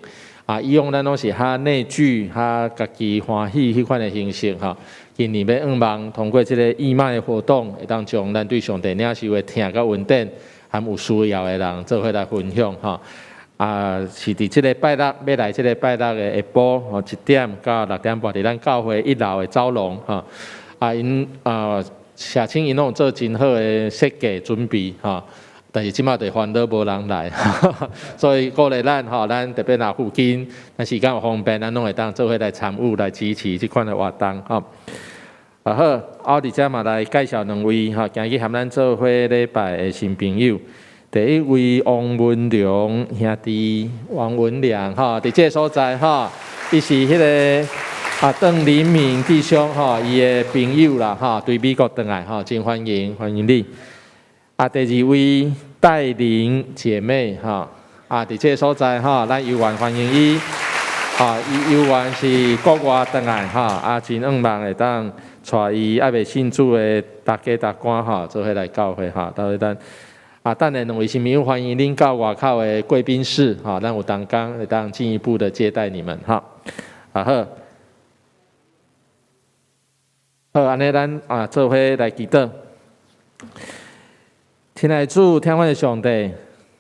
啊，以往咱攏是較內聚、較家己歡喜彼款的形式吼。今年欲向望通過這个義賣的活動，會當將咱對上帝領受的疼佮恩典，含有需要的人做伙來分享吼。啊，是佇這个拜六欲來這个拜六的下晡吼1點到6點半，佇咱教會一樓的走廊吼。啊，𪜶啊，社青𪜶攏有做真好的設計準備吼。但是這馬就煩惱無人來，所以鼓勵咱吼，咱特別若附近，咱時間有方便，咱攏會當做伙來參與、來支持這款的活動吼。啊好，我佇遮嘛來介紹兩位吼，今日和咱做伙禮拜的新朋友。第一位王文良兄弟，王文良吼，佇這个所在吼，伊是彼个啊鄧林敏弟兄吼，伊的朋友啦吼，對美國轉來吼，真歡迎，歡迎你。啊，第二位戴玲姐妹吼，啊，佇這个所在吼，咱猶原歡迎伊，吼，伊猶原是國外轉來吼，啊，真向望會當帶伊猶未信主的大家大官吼，做伙來教會吼，到底咱啊，等下兩位新朋友歡迎恁到外口的貴賓室吼，咱有同工會當進一步的接待你們吼。啊好，好，按呢咱啊做伙來祈禱。親愛的主，疼阮的上帝，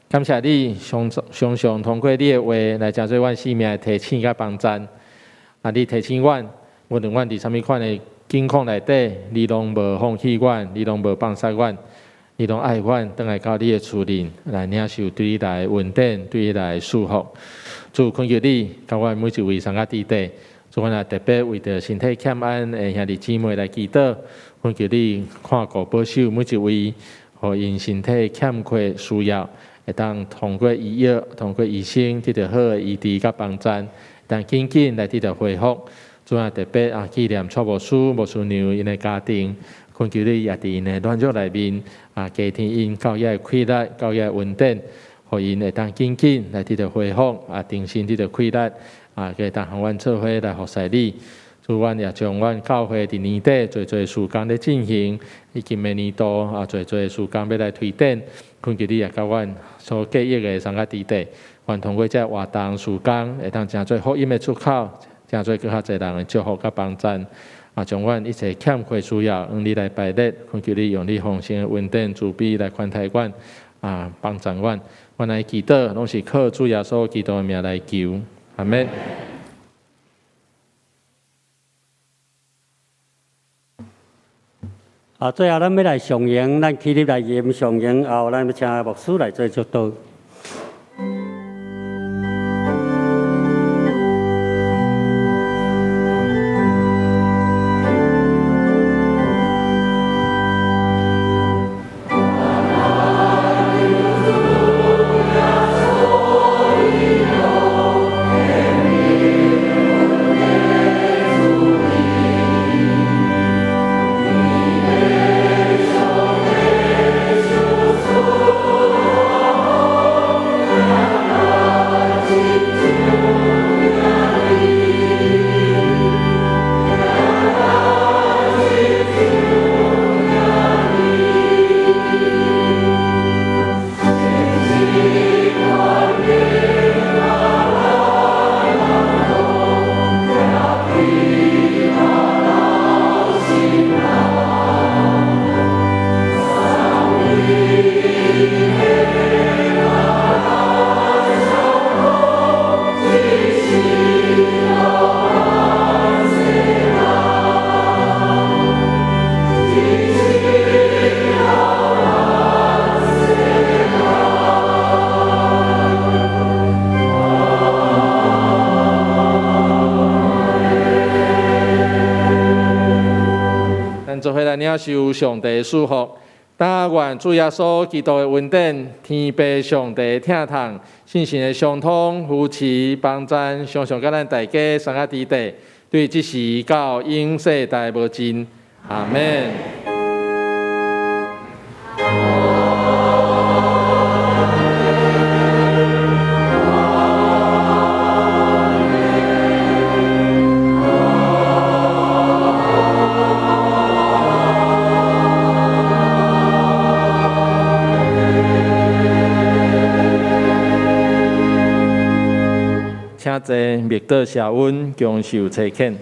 感謝你常常常通過你的話來成做阮生命的提醒佮幫贊。啊，你提醒阮，無論阮佇啥物款的境況內底，你攏無放棄阮，你攏無放捨阮，你攏愛阮，轉來到你的厝裡來領受對你來的恩典，對你來的祝福。主懇求你，佮阮每一位三個弟弟，主阮也特別為著身體欠安的兄弟姊妹來祈禱，懇求你看顧保守每一位。予𪜶身體欠缺需要，會當通過醫藥、通過醫生得著好的醫治佮幫贊，當緊緊來得著恢復。主啊，特別啊紀念蔡牧師、牧師娘𪜶的家庭，懇求你也佇𪜶的軟弱內面啊，加添𪜶教會的氣力、教會的恩典，予𪜶會當緊緊來得著恢復啊，重新得著氣力啊，會當和阮做伙來服侍你。主，阮也將阮教會佇年底濟濟事工咧進行，以及明年度啊濟濟事工欲來推展，懇求你也佮阮所計劃的三個弟弟，願通過這活動事工，會當成做福音的出口，成做閣較濟人的祝福佮幫贊。啊，將阮一切欠缺需要，向你來擺列，懇求你用你豐盛的恩典慈悲來寬待阮，啊，幫助阮。阮來祈禱，攏是靠主耶穌基督的名來求，阿們。啊，最後咱欲來上營，咱起立來吟上營，後咱欲請牧師來做祝禱。咱做伙來領受上帝的祝福，但願主耶穌基督的恩典、天父上帝的疼痛、聖神的相通、扶持、幫贊，常常佮咱大家三個弟弟，對這時到永世代無盡。阿們。請坐。密道舍恩，恭受差遣。